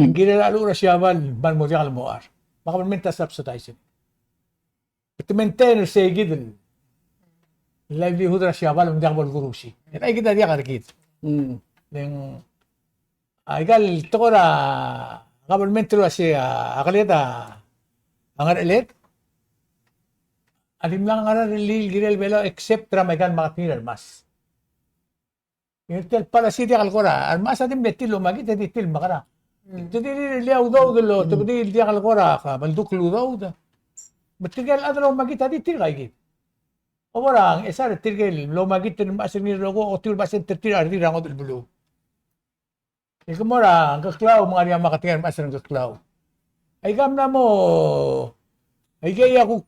ng kirel a, a, a, a Siabal, me ng mo diak el mo er a. Me a government a subsidize. Te maintain er sei kid el livelihood er a Siabal me ng diak bo el kurusi. E aika kid a diak er kid. Mm. Le ng, a, aika el tekoi er a government el uasei a, a keled a, a ngerecheled a dimlak a ngerang el kirel Belau except er a me aika el market er a remas. E tia el policy a diak el kora, a remas a di mle tir el omakit, e di tir el mekerang. Mm. Te di rirellii a udoud el, te di diak el kora, ka, beldukl el udoud. Me tirke el chad el omakit a di tir el kaikid. Obor a, e sel tirke el omakit el mechas er ngii el rokui, otiul basent er tir a redil er a ngodech el beluu. E ke mo er a Ngkeklau, me ng ngar er ngii a market er a mechas er a Ngkeklau. Aika mla mo, aika a kuk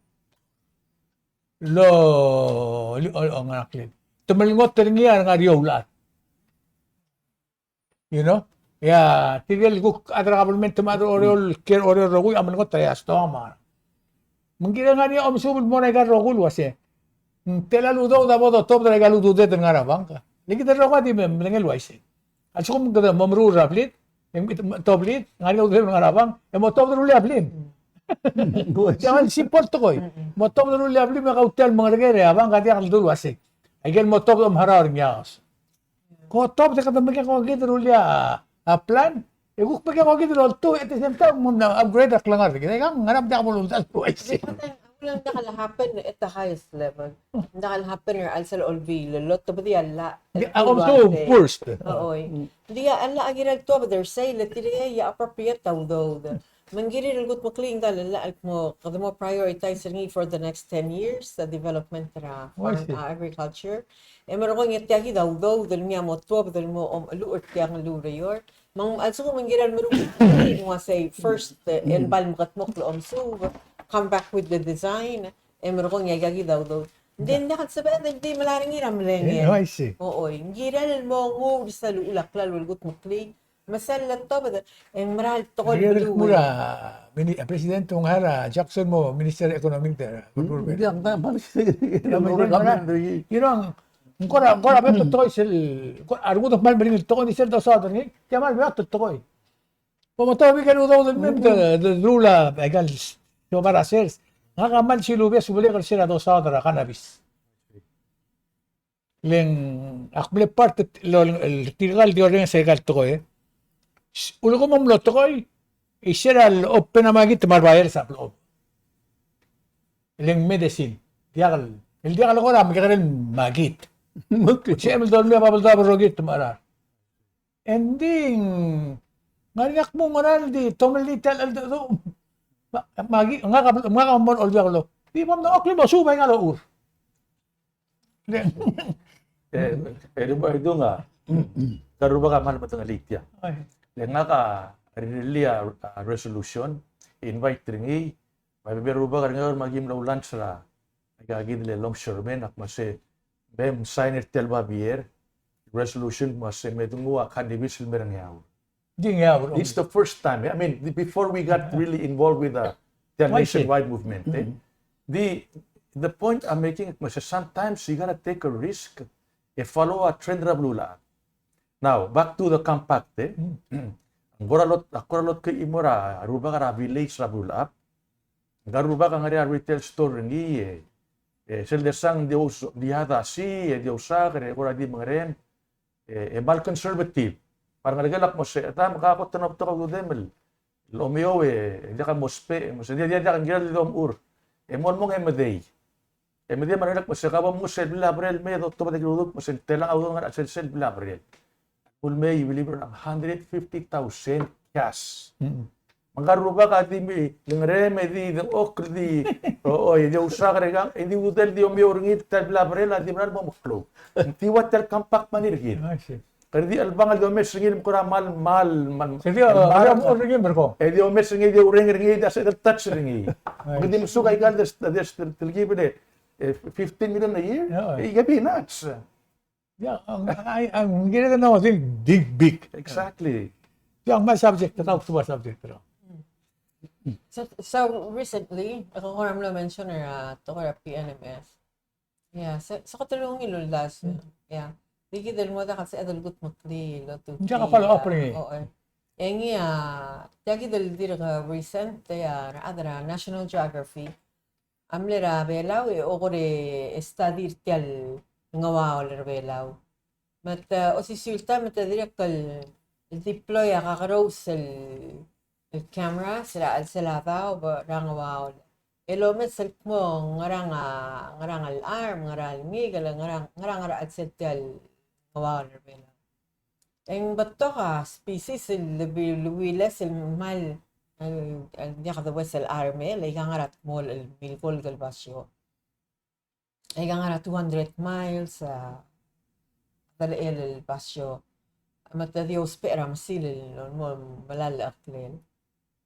lo, li, o, o, ngar er a klel. Te melengot er ngii a ngar er eou el chad. You know? E a, tirke el kuk chad er a government me a chad er a Oreor, kiei er a Oreor el rokui a melengot er a stoang me a Me ng kirel ngar er ngii a omesuub el mo er aika el rokui el uasei, ng tela el udoud a bo dotobed er aika el ududed el ngar er a bank. Le kid el rokui a di me, medengei el uaisei. A lsekum kede mo meruul er a blid, e ng tobed el blid, ngar er ngii a ududed el ngar er a bank, e mo tobed el rullii a blim. Tia el simple tekoi. Mo tobed el rullii a blim, e kau tia el mengereker e a bank a diak el dul uasei, aike el mo tobed a omeharau er ngii a os. Ko tobed e kede mekngit a kid el rullii a, a plan, e kuk mekngit a kid el oltuu, at the same time, mo mla upgrade a klengar er kid. Aika ng ngar er a diak bo el uldasu el uaisei. Ng diak el happen at the highest level. Ng diak el happen er a chelsel a olbiil el otobedii a llach. Di, a, also first. Oi. Ng di a llach a kirel tuobed er sei, le tirke a appropriate a udoud. Me ng kirir el kudmeklii ngka el llach el kmo, kede mo prioritize er ngii for the next ten years, the development er a farm, a, agriculture. E merekong e tia kid a udoud el ngii a mo tuobed el mo omecheluch er tiang el ureor. Me ng, a lsekum ng kirel meruul el uasei first, e, el bai mekedmokl el omesuub, come back with the design, e merekong e aika kid a udoud. Ng di, ng diak el sebeched el di melai er ngii er a mlengel. E, I see. Oi, ng kirel el mo nguu er sel uchul a klalo el kudmeklii, me sel letobed, e ng mera el tekoi el beluu. Mini-, President Ongara Jackson mo Minister Economic de, mm, Belau. Diak, ng ta, you know, ng kora, ng kora beot el tekoi sel, ng kora, a rengud a kmal meringel el tekoi, ng di sel dosaod er ngii, tia kmal beot el tekoi. Bo motok a bek el udoud el mei me de, de, de rullii a, aika el, siobai er a sers. Ngak a kmal silubes el sublek er sel dosaod er a cannabis. Le ng, ak mle part el, el, el tirka el di orrenges aika el tekoi, e. Ulekum ng mlo tekoi, e sel open a makit me a rebayer a sebechel. Le ng medicine. Diak el, el diak el kora mekekerei el makit. Sebechem el dolmii a Babeldaob el rokir te mecherar. Engdi ng ngar er ngii a kmo ng ngera el di tomellii tia el cheldecheduch. Me, me aki, ngak a, ngak a mo er a Olbiil er a Kelulau. Di bo mngesukl el mo suub aika el ochur. E, e, di mo, e, dung a, ngka el rubak a kmal medengelii tia. Ai. Le ngak a rirellii a, a resolution, invite er ngii, me a bebil er a rubak er ngii me aki mla launch er a, aika kid el longshoremen, ak mo se, me msign er tia el babier, resolution, mo se me denguu a cannabis el mer a Ngeaur. Di Ngeaur. It's the first time. I mean, the, before we got really involved with the, the nationwide movement, e. The, the point I'm making, mo se sometimes you gotta take a risk, e follow a trend er a beluulechad. Now, back to the compact, e. Ng kora lot, ng kora lot ke chimo er a rubak er a village er a beluulechad. Ngka el rubak a ngar er ngii a retail store er ngii, e, E sel desang di ous-, di a dasi, e di ousaker, e kora di mengerem, e, e mal conservative. Par ngar er ngii a kmo se, e dam ka kot e ng betok a ududem el, el omeou e, e diak a mo ousbech, e mo se, diak, diak, diak, ng kirel di omechur. E mo el mong e medei. E medei me a rengelekl me se ka bo mngu sel bla berel me, e dotobed e kiluuduk me se ng telang a udoud el ngar er a chelsel sel bla berel. Kul mei, believe it or not, hundred fifty thousand cash. Mm-mm. Me ng ngar er a rubak a di mi, lengerem e di, di okl di, o, o, e di ousaker e kang, e di ududel di omeou er ngii, tia el bla berel a di mera el mo meklou. Ng di ua tia el compact money er kid. I see. Kede di chelebangel di omes er ngii el mekera mal, mal, mal, se di, mal, di omes er ngii el mera el ko. E di omes er ngii, di oureng er ngii, di a second touch er ngii. Nice. Kede di mesuk aika el des, des, telkib el, e, fifteen million a year? Yeah. E, it can be nuts. Yeah, ang, I, I'm getting to know, I think, big, big. Exactly. Yeah, my subject, talk to my subject, you know. So, so recently, ak kora mlo mention er a, tekoi er a P N M S. Yeah, se, se kuk telungalek el uldasu. Yeah. Di kid el mo diak el sebeched el kudmeklii el otutii. Ng diak a follow up er ngii. O, e. E ngii a, tia kid el dirk recent, e a, a rechad er a National Geography a mle er a Belau e okor e study er tia el ngeuaol er a Belau. Me te, osisiu el taem me te dirrek el deploy a kakerous el, el cameras er a chelsel a daob er a ngeuaol. El omes el kmo ngerang a, ngerang el arm, ngerang el ngikel, ngerang, ngerang er a chelsel tia el ngeuaol er a Belau. E ng betok a species el bi-, luiles el mal, el, el diak de ues el arm, e le ikang er a dmolech el milkolk el basio. Ikang er a two hundred miles, a, delechel el basio. Me te di ousbech er a mesil el mo melai a klel.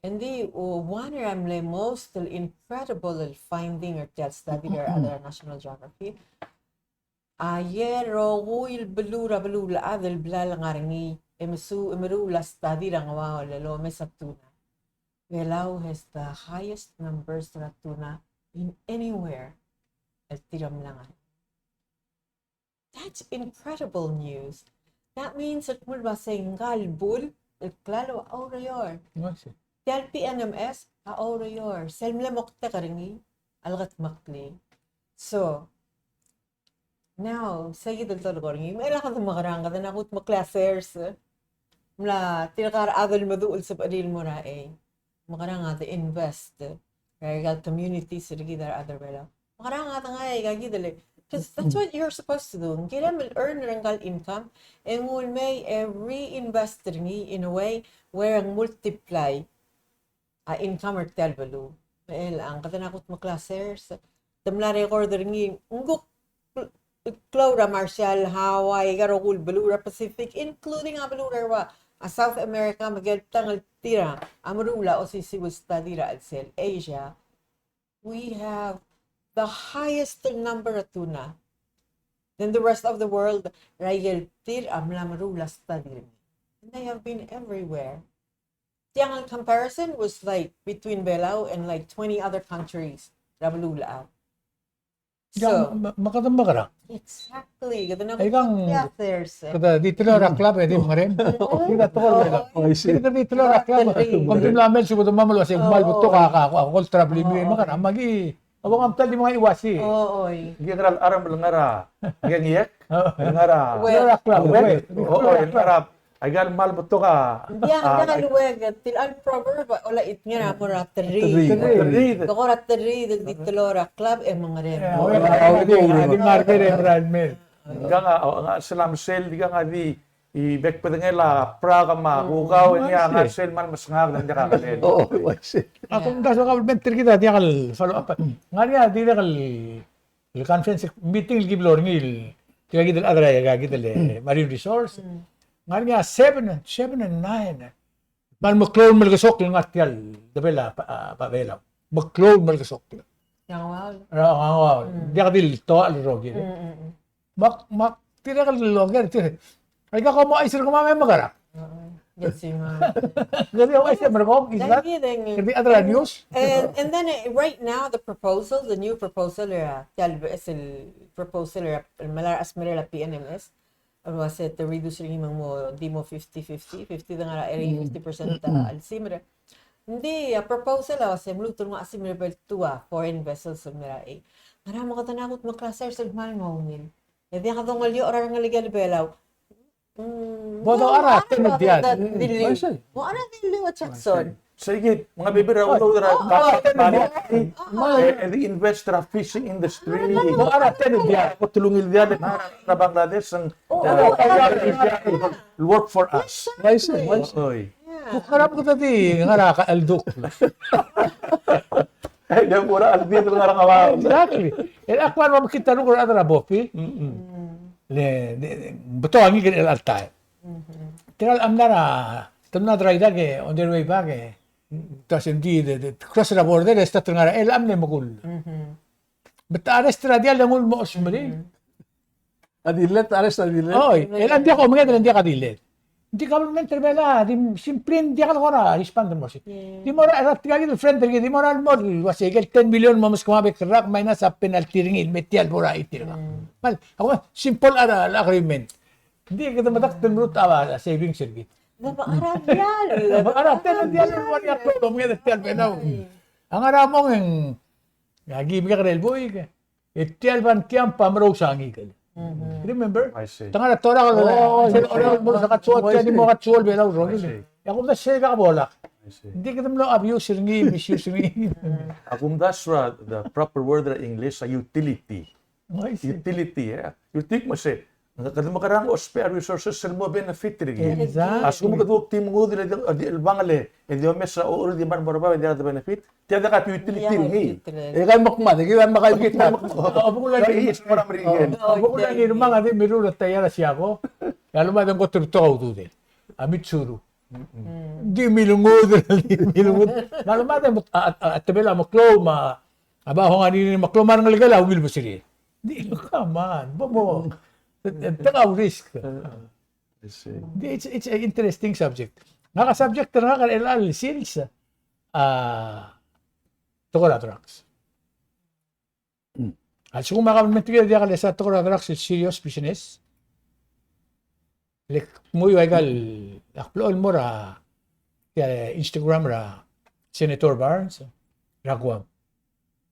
Engdi, o, one er a mle most el incredible el finding er tia el study er a National Geography. A ikel rokui el beluu er a beluulechad el bla lengar er ngii, e mesu, e meruul a study er a ngeuaol el omes a tuna. Belau has the highest numbers er a tuna in anywhere el tir a mla ngar er ngii. That's incredible news. That means el kmo el uase ngka el bul el klalo a oureor. I see. Tia el P N M S a oureor. Sel mle moktek er ngii a lekedmeklii. So, now, se kid el dolekoi er ngii, me chelecha kede mekerang, kede mla kudmeklii a sers, e mla tirka el chad el meduch el sebechir el mo er a chei. Mekerang a de invest er aika el communities er kid a rechad er a Belau. Mekerang a de ngai aika kid el, 'cause that's what you're supposed to do. Ng kirem el earn er ngka el income, e nguu el mei e reinvest er ngii in a way where ng multiply a income er tia el beluu. Me chelechang, kede mla kudmeklii a sers, te mla record er ngii, ng kuk klou er a Marshall, Hawaii, aika el rokui el beluu er a Pacific, including a beluu er a Rua, a South America, me aike el tang el tir a meruul a osisiu el study er a chelsel, Asia. We have the highest number of tuna than the rest of the world, er aike el tir a mla meruul a study er ngii. And they have been everywhere. Tiang el comparison was, like, between Belau and, like, twenty other countries er a beluulechad. So, me, me kede mekerang. Exactly. Kede mla, aikang, kede di teloi er a club e di mengerem. Kede di teloi er a club. Oh, I see. Kede di teloi er a club. Kom di mla mei el subed el mo mle uase ng kmal betok a, a, a, gold travel me, mekerang, me aki, a bo ngam ta el di mengai uase. Oo, oi. Ngii a ngera el charm el ngar er a, ngii a ngiek, ngar er a, uek. Teloi er a club, uek. Oo, oi, ngar er a Aika el kmal betok a, ng diak, a, ng diak a luek, tia el proverb, olechit ngii a mo er a teriid. Teriid. Teriid. Kuk er a teriid, di teloi er a club e mengerem. Ia, oi, oi, oi, di ngar er a merael mei. Ngkang a, o, ngak sel a mesel, di ngak a di, e bek bedengel a brak me a kukau, e ngii a ngar sel kmal mesngak, ng diak a kelel. Oo, oi, oi, sel. Ak omdasu e kau el mentor er kid a diak el follow up. Ngar er ngii a dirrek el el conference meeting el ki blo er ngii el, tirka kid el chad er aika kid el, e, marine resource. Ngar er ngii a seven, seven and nine. Me ng meklou el melekesokl el ngar tia el debel a, a, a Belau. Meklou el melekesokl. Ngangauaol. A, ngangauaol. Diak di le toal el rokir. Me ak, me ak, tirka el oker, tir Aika kom ouchais er kemam e mekerang. Ng di ouchais er kemam, is that? Ng di other news. And, and then, eh, right now, the proposal, the new proposal, er a, tia el, es el proposal er a, el mla er a chesmerel a P N M S, el uase te reduce er ngii me ng mo, di mo fifty fifty, fifty de ngar er a area, fifty percent a, a lsimer. Ng di a proposal a uase mluut el nguu a chesimer el bo el two a foreign vessels el mei er a, eh. Ngera me kede nguu a kutmeklii sel kmal mo ungil. E diak dongelio er a rengelekel Belau. Mm, bo dochar a tenotial. Mo chad a dilu a Jackson. Sei kid, me ng bebil er a udoud er a, e di invest er a fishing industry. Mo chad a tenotial. Ko telungil dial er a Bangladesh, ng work for us. Oi. Kuk ngerang kede di ngar er a cheldukl. E di mo er a cheldukl ngar er a ngau. Exactly. E ak kmal mo mekngit a rokui el chad er a Bopi. Le, le, betok a ngikel er chelecha el taem. Tirka el mla er a, te mla er a Iraq e, on their way back e, te se ng di, de, de, cross er a border e start er a ngar er a, el mle mekull. Me te arrest er a diall e nguu el mo osmerii. A diall, te arrest a diall. Oi, el ng diak a omenged, el ng diak a diall. Ng di government er a Belau a di simply ng diak el kora respond el mo sei. Di mo er a, er a tirka kid el friend er kid, di mo er a el mo el uasei ikel ten million el mo meskemam a bek el rak minus a penalty er ngii el me tia el bo er a eighty er kau. Mal, a kuk simple a, a agreement. Ng di kede medakt el meruul a savings er kid. Mo er a diall. Mo er a diall, diall el uasei a klou el omenged er tia el Belau. A ngar er a mong e ng, aki mekekerei el buik. E tia el Van Tiamp a merous a ngikel. Remember? I see. Te ngar er a torak el, oh, sel torak el merous a katsuo, tia di mo katsuo el Belau el rokir. I see. E a kumdasu e sel kuk bo lak. I see. Ng di kede mlo abuse er ngii, misuse er ngii. A kumdasu er a, the proper word er a English a utility. I see. Utility, e. Utility me se, kede mekerang a ousbech a resources el mo benefit er ngii. Exactly. A lsekum kede kuk di mengudel el, el bang el, e di omes a ochur e di mla mo er a bab e di a de benefit. Tia diak a utility er ngii. E kau me kmad, e kau me kmad. Kau me kmad. A bukul a ngii, a bukul a ngii, me a di mirruul a taiar a siako. E a lomad e ng kot el betok a ududel. A Mitsuru. Di milengudel, di milengudel. Me a lomad e a, a, a tebel a meklou me a, a ba hong a ngii meklou me a rengelekel a ungil beseriil. Di, come on, bo mo. Te, te, te kau risk. I see. Di, it's, it's an interesting subject. Ngak a subject er ngak er chelecha el sils a tekoi er a drugs. A lsekum a government er kid a diak lesa tekoi er a drugs el serious business, le kmo ua ikal, ak blechoel el mo er a, tia Instagram er a Senator Burns er a Guam.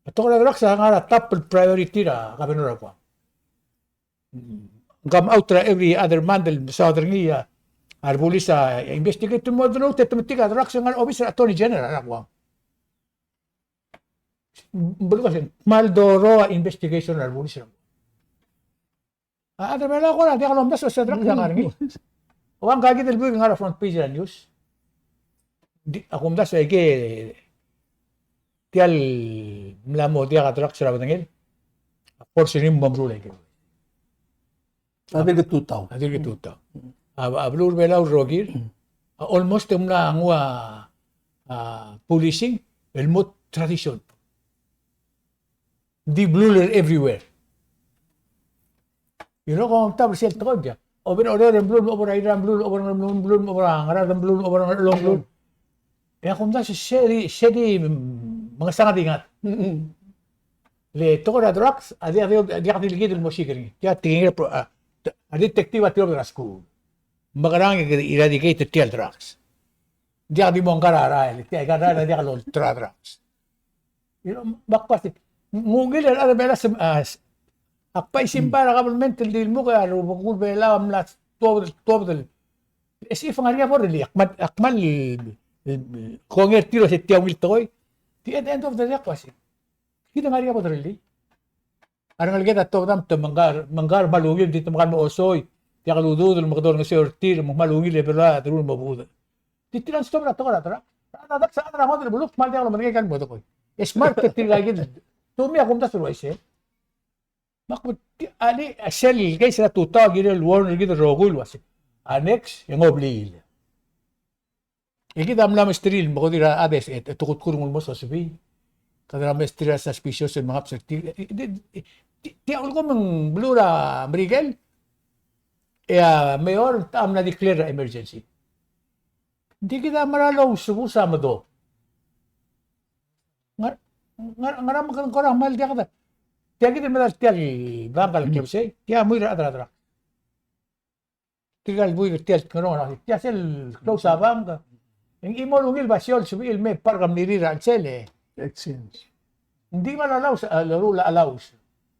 A tekoi er a drugs a ngar er a top el priority er a governor er a Guam. Ng come out er a every other month el mesaod er ngii a, a rebulis a investigate el mo denote e te metik a drugs el ngar er a obis er a Attorney General er a Guam. Ng belkul a se ng kmal thorough a investigation er a rebulis er a Guam. A chad er a Belau a kora diak lomdasu el se a drugs a ngar er ngii. Ua ngka kid el buik el ngar er a front page er a news. Di, a kumdasu e aike tia el mla mo diak a drugs er a bedengel. A force er ngii el mo meruul aike. A dirk tutau. A dirk tutau. A, a beluu er a Belau el rokir a almost e ng mla nguu a, a policing el mo tradition. Di blue er everywhere. You know, kom ta er sel tekoi, diak. Ober, ober, ober, blue, ober, Irrai, blue, ober, blue, ober, Ngaraard, blue, ober, Ngerchelong, blue. E a kumdasu e se di, se di, mm, mengesang a di ngar. Le tekoi er a drugs a di, a di, a di, a di kid el mo siik er ngii. Tia tekingir a, a detective a tilobed er a skuul. Mekerang e eradicate er tia el drugs. Diak di mo ngkar a rael, tia ikal rael a diak lolterau a drugs. You know, me ak kmo se, ng ungil el chad er a Belau a, ak bai simbai er a government el di lmuk e a rubekul Belau a mla tuobed, tuobed el. E se ng ngar er ngii a bo er a elii, ak kmal, ak kmal, e, kongei er tir el se tia ungil tekoi. Di at the end of the day ak kmo se, kid a ngar er ngii a bo er a elii. A rengeleked a tuobed me te mengkar, mengkar me a ungil, di te mengkar me osoi. Tia el udoud el mekedong er a ngeso er tir, me ng kmal ungil e Belau a deruul el mo budech. Di tir a stob er a tekoi er a drugs. A drugs a ngodech el beluu, kmal diak lomedengei aikal mo tekoi. E smart er tirka kid. To me a kumdasu el uaisei. Me ak kmo, alii, a sel case er a tutau a kirel el warn er kid el rokui el uasei, a next e ng obliil. E kid a mla mesterir el mekodir a chad e te kutkur el mo sosebii. Kede mla mesterir a suspicious el mengaps er tir. Tia ulekum ng beluu er a Merikel, e a mayor a mla declare er a emergency. Ng di kid a mera el ousbech a medob. Ngar, ngar, ngera me kede kora kmal diak de. Tia kid el medal tia el bank el klebesei, tia mui er a chad er a drugs. Tirka el buik er tia el kngerong, tia sel close a bank. Ng chimo el ungil basio el sebechir el me park a mlirir er a chelsel e. Exchange. Ng di kmal allows, a, loruul a allows.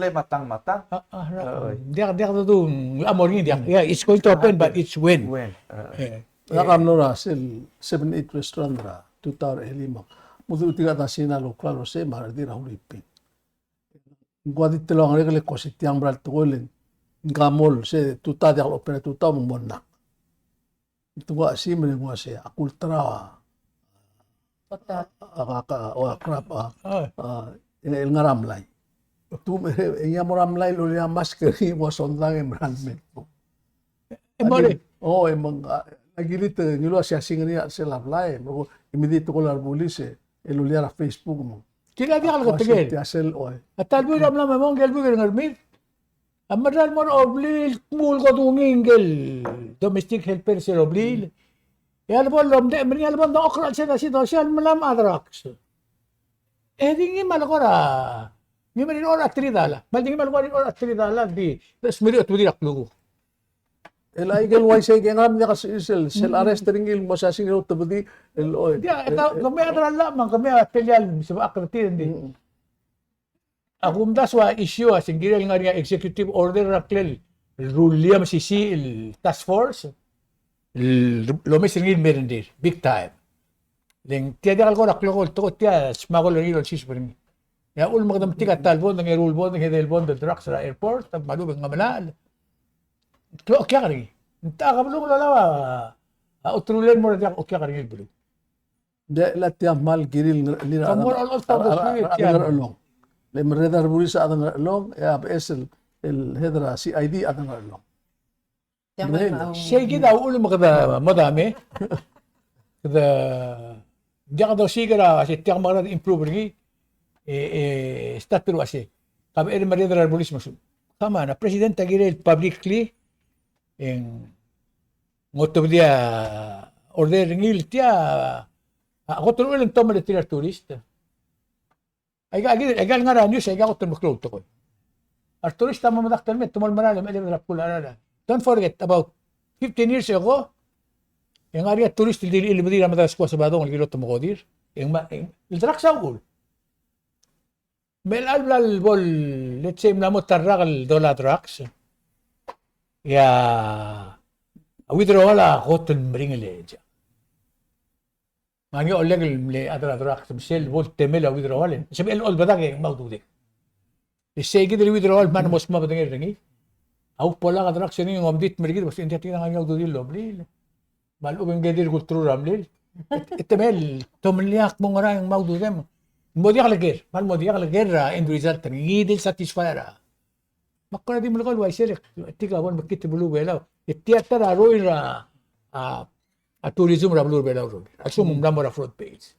mle matang, matang. Ah, ah, ra-, oi. Diak, diak, du, du, a mo er ngii diak. Yeah, it's going to happen, but it's when. When, ah. Eh. Ngak a mlo er a sel seven eight restaurant er a tutau er a elii me a. Mo dmu tirka el chad er a Sina el ouklalo er sei me a redil er a Huriping. Ng kuk di telong a ngerek el kmo se tiang mera el tekoi le ng ka mol se tutau diak lopen a tutau me ng mo nang. Te kuk a si me ng kuk a se a kulterau a, a, a, a, o a krap a, a, el ngar er a mlai. Te me, e, e, ng mo er a mlai el loia mask er ngii e mo sondang e mera el mei. E mo er ngii. O, e mong, a, a kilit, e, ngiluu a siasing er ngii a sel blai, e mong, e mei di tekoi er a rebulis, e, el loia er a Facebook, e mong. Kid a diak el ketekel. Tia sel, oi. A ta el buil er a mla me mong, ngike el buik er a Ngermid. A mera el mo er a blil, kmu el kot ungil ngike el domestic helper er sel blil. E a lebo el omdechem er ngii, a lebo el dengchokl er a chelsel a situation el mla me a drugs. E di ngii me a le kora, ngii me a di ora three dollar. Me a di ngii me a le kora di ora three dollar di, di smerii a otebedii er a klukuk. El aikel uaisei e ke ngar er a diak el sel, sel arrest er ngii el mo siasing el otebedii, el, oi. Diak, e, e, kemiu a chad er a llach me kemiu a telial sebechek er tir, ng di. Mm. A kumdasu a issue a se ng kirel ngar er ngii a executive order er a ngklel el rullii a mesisiich el task force el lomes er ngii el merengrir, big time. Le ng tia diak el kora klou el tekoi, tia smuggle er ngii el olsiseb er ngii. E a uchul me kede metik a ta el bond, ng eru el bond, ng edei el bond el drugs er a airport, me a lechub e ng ngemelachel. Klou a okiak er ngii. Ng techa a kebelung el olab a, a oterulel el mo er a diak a okiak er ngii el beluu. Ng diak el tia kmal kirir el ngar er ngii a, a, a, a, a Ngerchelong. Le merreder a rebulis a chad er a Ngerchelong, e a beches el, el head er a C I D a chad er a Ngerchelong. Sei kid a uchul me kede mo dame. Kede diak dosiik er a se tiang me kede improve er ngii, e, e, start er a uase. Ka beches el merreder a rebulis me a lsekum. Come on, a president a kirel publicly, e ng otebedii a order er ngii el tia, a kot el uchul e ng tomellii tir a retourist. Aika, aika, aika el ngar er a news, aika kot el meklou el tekoi. A retourist a mo medakt el mei, te mo el merael, me a chelecha er a bkul a rara. Don't forget, about fifteen years ago, e ng ngar er ngii a tourist el di, el di lebedii er a medal a skuul a Sebadong el kirel otemekodir. E ng ma, e ng, el drugs a uchul. Me a chelecha el bla el bo el, let's say, mla mo ta el rak el dollar drugs. E a withdrawal a kot el meringel e tia. Me a ngii a ollek el mle chad er a drugs, me sel bo el temel a withdrawal, e sebechel el olbedak e ng mo ududek. E sei kid el withdrawal me a mo smebedengel er ngii. A kuk bo lak a drugs er ngii e ng omditmel er kid, me se ng tia, tia, ng ngii a ududel el oblil. Me a lechub e ng di el kulterau er a mlil. E te mei el, te omeliak mo ngera e ng mo ududem. Mo diak leker, me a mo diak leker er a end result er ngii, di el satisfy er a. Me ak kora di melekoi el uaisei e tirka a bo lemekngit er a beluu er a Belau. E tia ta er a roir a, a, a tourism er a beluu er a Belau er a. A lsekum ng mla mo er a front page.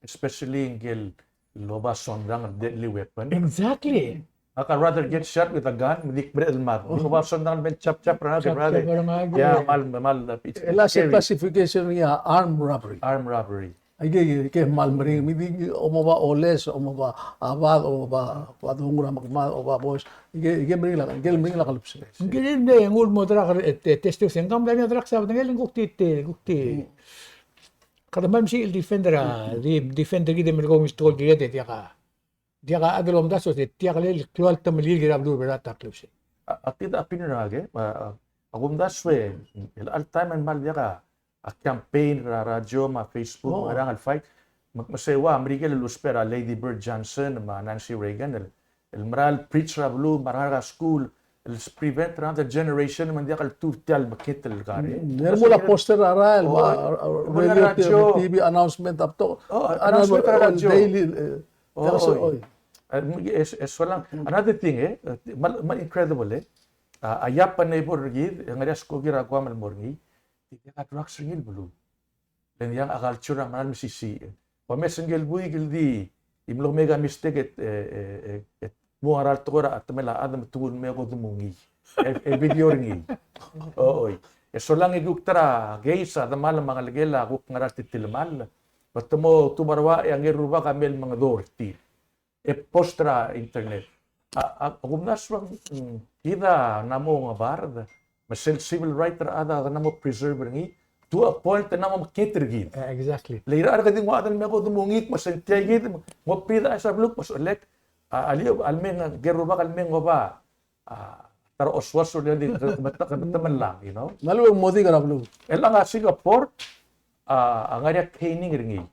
Especially ngike el oba songdang el deadly weapon. Exactly. Ak, I'd rather get shot with a gun, me di kmereched el mad. Ng oba songdang el mei el chapchap er ngak, I'd rather. Chapchap er ngak, yeah, yeah. Mal, mal, it's, it's scary. El classification er ngii a armed robbery. Armed robbery. Aike, aike, aike kmal meringel, me di, omoba oles, omoba abad, omoba, oba dongu er a mekemad, oba boys. Aike, aike meringel a, aike meringel a kelebus. Ngike el mle nguu el mo drug, e, te, test er se, ng mla er ngii a drug, se a bedengel ng kuk di, te, kuk di. Kede mla mesiik el defender a, di, defender kid e melekoi el tekoi el kired e diak a, diak a chad el omdasu e se, diak el klou el temel el kirir a beluu er a Belau a ta el klou sei. A, a kid a opinion er ngak, a, a, a kumdasu e, el all time e ng mle diak a a campaign er a radio me a Facebook, me a ngerang el fight. Me, me se ua Merikel el ousbech er a Lady Bird Johnson me a Nancy Reagan el, el mera el preach er a beluu me a rengar er a skuul el prevent another generation me ng diak el tuub tia el mekngit el kar. Mm, e mo poster er a rael, me a, a, radio, radio, T V announcement a betok. Oh, announcement er a radio. Daily, e, oh, e, e solang, another thing, e, e, mal, mal incredible, e. A, a Yap a neighbor er kid, e ng ngar er ngii a skoki er a Guam el mo er ngii, e diak a drugs er ngii el beluu. Le ng diak a culture a mera el mesisiich. Ua mes ngike el buik el di, e mlo make a mistake e, e, e, e, e mo ngera el tekoi er a temel a chad me te nguu el mei e kodemungii. E, e video er ngii. Oi. E solang e kuk ta er a case a demal me a ngelekel a kuk ngera el titilemall, me te mo tuba er a ua e a ngii el rubak a mei el mengedecheduch er tir. E post er a internet. A, a, a kumdasu a, mm, kid a mla mo ngebard, me sel civil right er a chad a mla mo preserve er ngii, to a point e ng mla mo mekngit er kid. Eh, exactly. Le irechar e kede di nguu a chad el mei e kodemungit, me se ng tia kid, mo pid a chais er a beluu, me se lek, a, a lio, a le mei, ngike el rubak a le mei ng oba, a, ta er a oswas el di, kede, kede, kede melang, you know? Me a lebo mo di er a beluu. E le ng a Singapore, a, a ngar er ngii a caning er ngii.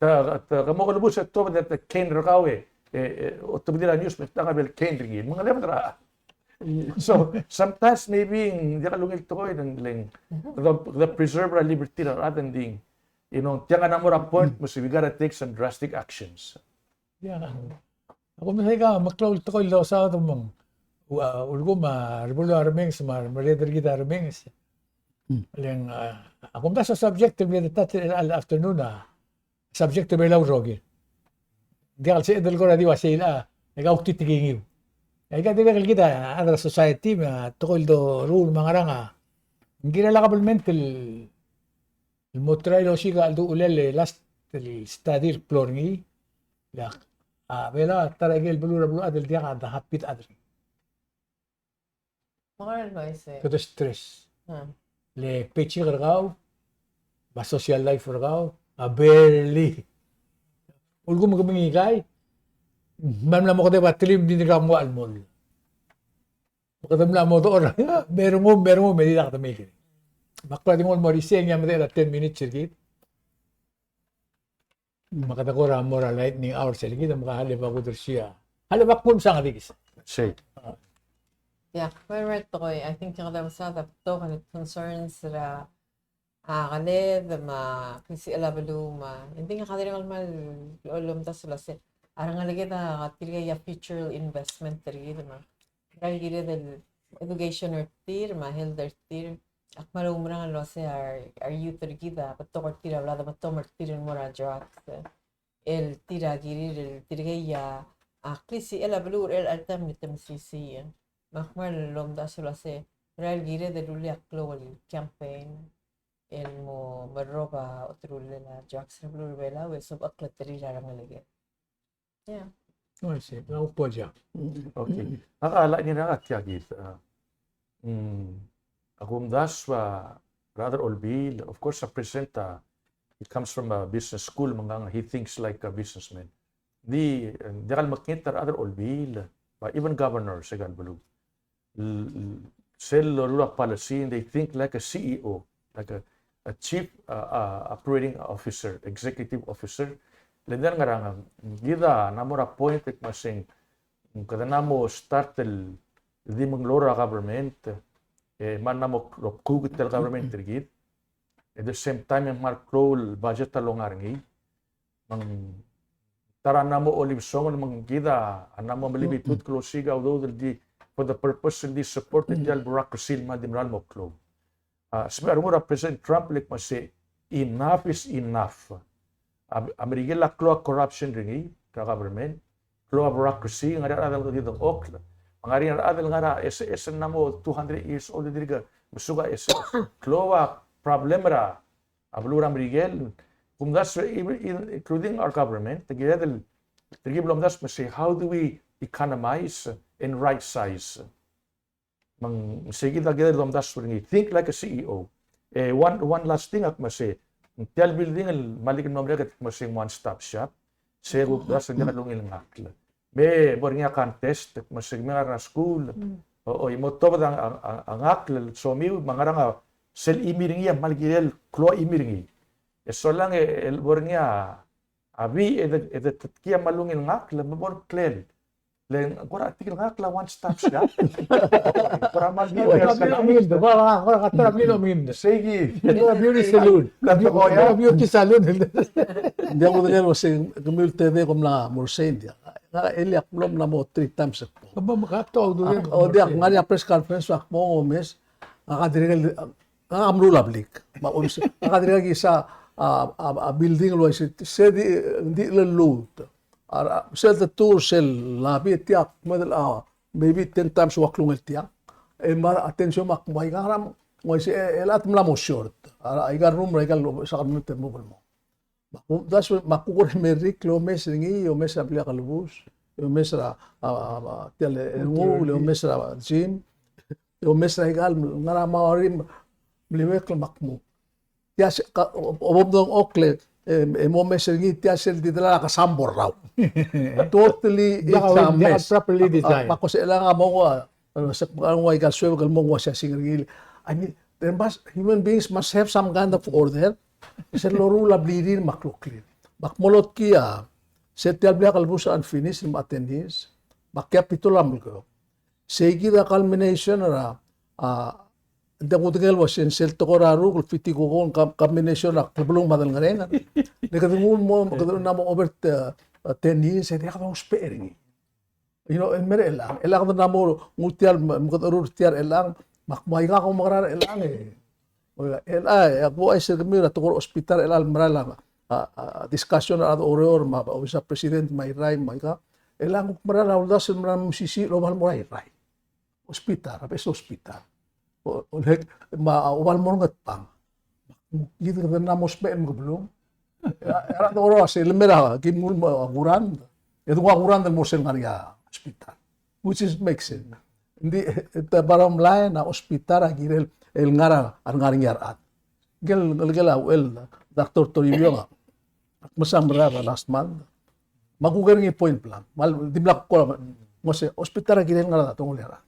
Te, te, ke mo kelebus e tuobed e te cane er kau e, e, e, otobedii er a news me te ngar er a bek el cane er ngii. Me ng lebed er a. So, sometimes maybe, ng diak lungil tekoi, ng le ng, the, the preserve er a liberty er a rechad, ng di, you know, tiang a mla mo er a point, me se we gotta take some drastic actions. Yeah. Ak omes aika, meklou el tekoi el dosaod me ng, ua, ulekum a, rebeluu a remenges, me a, merreder er kid a remenges. Hmm. Le ng, a, ak omdasu a subject el mle ta el, el afternoon a, subject er a Belau el rokir. Diak el sebeched el kora di ua sei el, a, e kau ktitekingii. E aika dirrek el kid a, a rechad er a society, me a tekoi el doruul me a ngerang a. Ng kirel a kabelment el, el mo try el osiik a chelduchulel e last el study el klou er ngii. Le a, a Belau a ta er a ikel beluu er a beluulechad el diak a de happy el chad er ngii. Kede stress. Le paycheck er kau, me a social life er kau, a barely. Ulekum ke mengikai, me a mla mo kedeb a telim, di dirkak mo el mall. Me kede mla mo dechor, me a rengum, me a rengum, me dirkak de make it. Me ak kora di nguu el mo er isei, ng mla medechel a ten minutes er kid. Me kede kora mo er a lightning hour sel kid, me ke hale ba kudersii a. Hale ba kuk mesang a dikis. Sei. Ia, kmal right tekoi. I think kede mesaod a betok el concerns er a, a, keled me a klisichel a beluu me a. I think kede dirrek el kmal lomdasu el uasei a rengeleked a tirke a future investment er kid me a. Kede kired el education er tir me a health er tir. Ak kmal oumerang el uasei a re, a re youth er kid a betok er tir a bla de betok er tir el mo er a drugs. El tir a kirir el tirkei a, a klisichel a beluu er chelecha el taem el te mesisiich. Me ak kmal lomdasu el uasei, er a kired el rullii a klou el campaign el mo merrob a oterullel a drugs er a beluu er a Belau e sob a kleterir a rengeleked. Yeah. Oh, I see. Well, good job. Okay. Ngak a lightning er ngak a tia kid. A, mm, a kumdasu a rechad er a Olbiil, of course, a president, a, he comes from a business school, me ng ngang, he thinks like a businessman. Di, e, diak el mekngit a rechad er a Olbiil, but even governors er aika el beluu. l-, l-, sel loruul a policy, and they think like a C E O, like a, a chief, uh, uh, operating officer, executive officer. Le ng di ngerang, kid a mla mo er a point el kmo se ng, kede mla mo start el di mengeluolu er a government, e, me ng mla mo kuk el government er kid. At the same time, e ng mla klou el budget a longa er ngii. Me ng ta er a mla mo olibesongel me ng kid a mla mo melibitut el klou siik a udoud el di for the purpose el di support er tia el bureaucracy el kmal di mera el mo klou. A, smecher a rengul er a President Trump el kmo sei, enough is enough. A, a Merikel a klou a corruption er ngii er a government, klou a bureaucracy, ng ngar er ngii a rechad el di dengchokl, ng ngar er ngii a rechad el ngar er a S S el mla mo two hundred years old el dirk mesuk a S S. Klou a problem er a, a beluu er a Merikel, kumdasu, even, even including our government, te kired el, te kired el omdasu me sei, how do we economize and right size? Me ng sei kid a kired el omdasu er ngii, think like a C E O. E, one, one last thing, ak kmo sei, tia el building el mle kmo merek, ak kmo sei one stop shop. Se kuk omdasu ng diak lungil ngakl. Me bo er ngii a contest, ak kmo sei me ngar er a skuul. O, o, e mo tobed a, a, a, a ngakl el somiu, me ngar er ngii a sel chimi er ngii, a kmal kirel klou a chimi er ngii. E solang e, el bo er ngii a a bii e de, e de tetkii a kmal ungil ngakl, me bo er a ngklel. Le ng kora tirke el ngakl a one stop shop. Kora kmal di, kora kora kora kora mlo mingd. Seikid. Kora beauty salon. Kora beauty salon. Ng diak kudengei el uasei kemiu el tedei kom mla mo er sei, ng diak. Ngak el ak mlo mla mo three times. Kom mla mo, o diak, ngar er ngii a press conference, ak mo omes. Ngak a dirrek el, ngak a meruul a blik. Me a omes, ngak a dirrek el kisa a, a, a building el uaisei, se di, di lluut. A, a, sel de tour, sel lobby, tia, me de, a, maybe ten times ua klungel tia. E me a attention me ak mo, aika ngar er a, me ng uaisei, e, e, el chad a mla mo short. A, aika el room, aika el, sa ka el mo te mo, mo. Me ak, that's why, me ak kuk orrenges el omes er ngii, omes er a blil a kelebus, omes er a, a, a, a, tia el, e, nguu, omes er a gym, omes er aika el, ngar er a Maori, meliuekl me ak mo. Tia se, ka, o, o, bo mdengchokl e, e, e mo omes er ngii, tia sel di delal a kesambor er a rau. Totally, it's a mess. Properly designed. Me ak ko se el ngar er a mo ua, e, se, ng ua aika el suebek el mo ua siasing er ngii. I mean, there must, human beings must have some kind of order. Sel loruul a blirir me a kloklir. Me ak mo lotkii a, se tia el blil a kelebus a unfinished me a ten years. Me a Capitol a mlo klou. Seikid a culmination er a, a, ng diak kudengei el uasei sel tekoi er a rokui el fiti kukong, cul-, culmination er a klebelung me a delngereng. Le kede nguu el mo, kede nguu el mo over the, uh, ten years, e diak dousbech er ngii. You know, el mera el chelechang. El chelechang e ng mo nguu tia el, me, me kede meruul tia el chelechang, me ak mo aika kom mekerang er a chelechang e. Oia, el, a, e, ak ouchais er kemiu er a tekoi er a hospital el chelechang el merael a, a, a, discussion er a rechad er a Oreor, me a, obis a president, me a Irrai, me aika. El chelechang kuk merael a uldasu el merael a mesisiich el oba el mo er a Irrai. Hospital, a beches el hospital. O, o, le, me a, oba el mo er a Ngatpang. Kid kede mla mo ousbech el mekebelung. E a, e a rechad er a Oreor a se, le mera, kim nguu el mo a kurand. E de nguu a kurand el mo er sel ngar er ngii a hospital. Which is makes sense. Ng di, e, the bottom line, a hospital a kirel el ngar er a, a ngar er ngii a rechad. Ngike el, ngike el, a, el, Doctor Toribiong a, ak mesa merael er a last month. Me a kuk er ngii point blank. Me a, dimlak ko, mo se, hospital a kirel ngar er a, te nguu el ngar er a.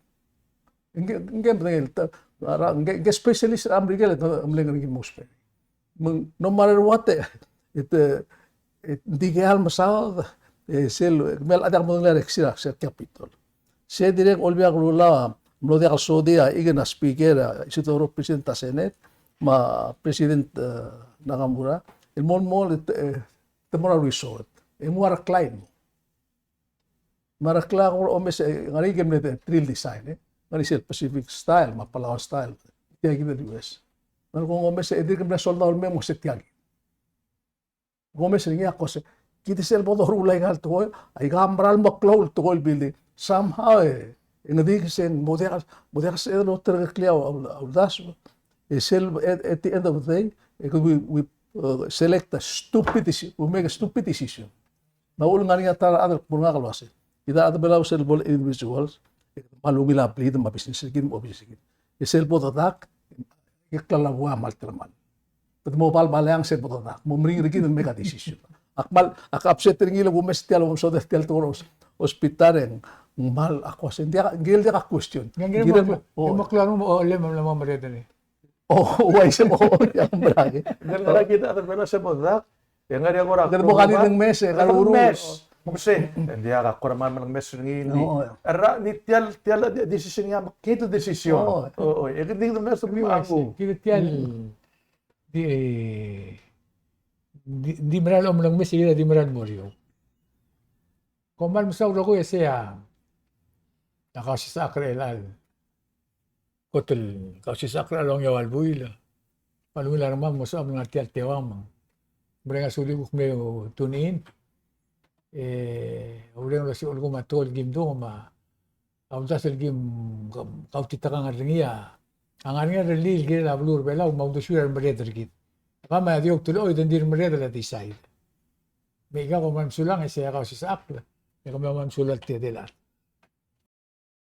Ngike, ngike, ngike, ngike specialist er a Merikel, te mle ngar er ngii el mo ousbech. Me ng, no matter what, e, e, e, dikea el mesaod, e, sel, me a diak modengei er a Executive Capitol. Se dirrek Olbiil er a Kelulau a mlo diak el sodii a, ikang a speaker, a, Isidoro, president er a Senate, me a President, e, Nakamura, el mo, mo, e, te mo er a resort. E mo er a klai el mo. Me a rekla ko omes, e, ngar er ngii a mle trial design, e. Ngar er ngii sel Pacific style, me a Palawan style. Tia kid el U S. Me a ko omes, e dirk mle soldau el mei me se tia kid. Ko omes er ngii a ko se, kid sel bo doruul aika el tekoi, aika a mera el meklou el tekoi el building. Somehow, e, e ng di se ng mo diak, mo diak se el oterekeklii a, a, a uldasu. E sel, at, at the end of the day, e, we, we, uh, select a stupid deci-, we make a stupid decision. Me a uchul e ng ngar er ngii a ta er a chad el kmo er ngak el uasei, kid a chad er a Belau sel bo el individuals, e kmal ungil a blid me a business er kid me a business er kid. E sel bo dedak, e klalo a buai a kmal telemall. Kede mo bal, bal eang sel bo dedak, mo meringel er kid el make a decision. Ak kmal, ak upset er ngii el kumes tia el, kumes tia el tekoi er a hos-, hospital e ng kmal, ak uasei, ng diak, ngii el diak a question. Ngii el mo, o, le mo, le mo merek er ngii. O, uaisei mo, diak merek. Ng ngar er ngii a chad er a Belau sel bo dedak, e ngar er ngii a kora, kede mo kadi dengmes, e, kede mo dengmes. Mo se, e ng diak a kora kmal melengmes er ngii, ng di. O, o. Erra, ng di tia el, tia el, di, decision er ngii a, kid a decision. O, o. O, o, e kid a di dengmes er ngii a nguu. Kid tia el, di, di, di mera el omelengmes, e kid a di mera el mo er eou. Kom kmal mesaul el rokui e sei a, a Kausisechakl er chelecha el, kot el Kausisechakl er a Longiau el buil. Me a ungil a rengmam, mo sebecham el ngar tia el teuang me ng mereng a sulir kuk mle tune in. E, oureng el osiik a lsekum a tekoi el kim dung me a a uldasu el kim kautitekangel er ngii a, a ngar er ngii a rellii el kirel a beluu er a Belau me a uldesuir a remerreder er kid. Kau me a di outelechoi e di remerreder el decide. Me aika kom kmal mesulang e sei a Kausisechakl, e kemiu a kmal mesulang el tedei el chad.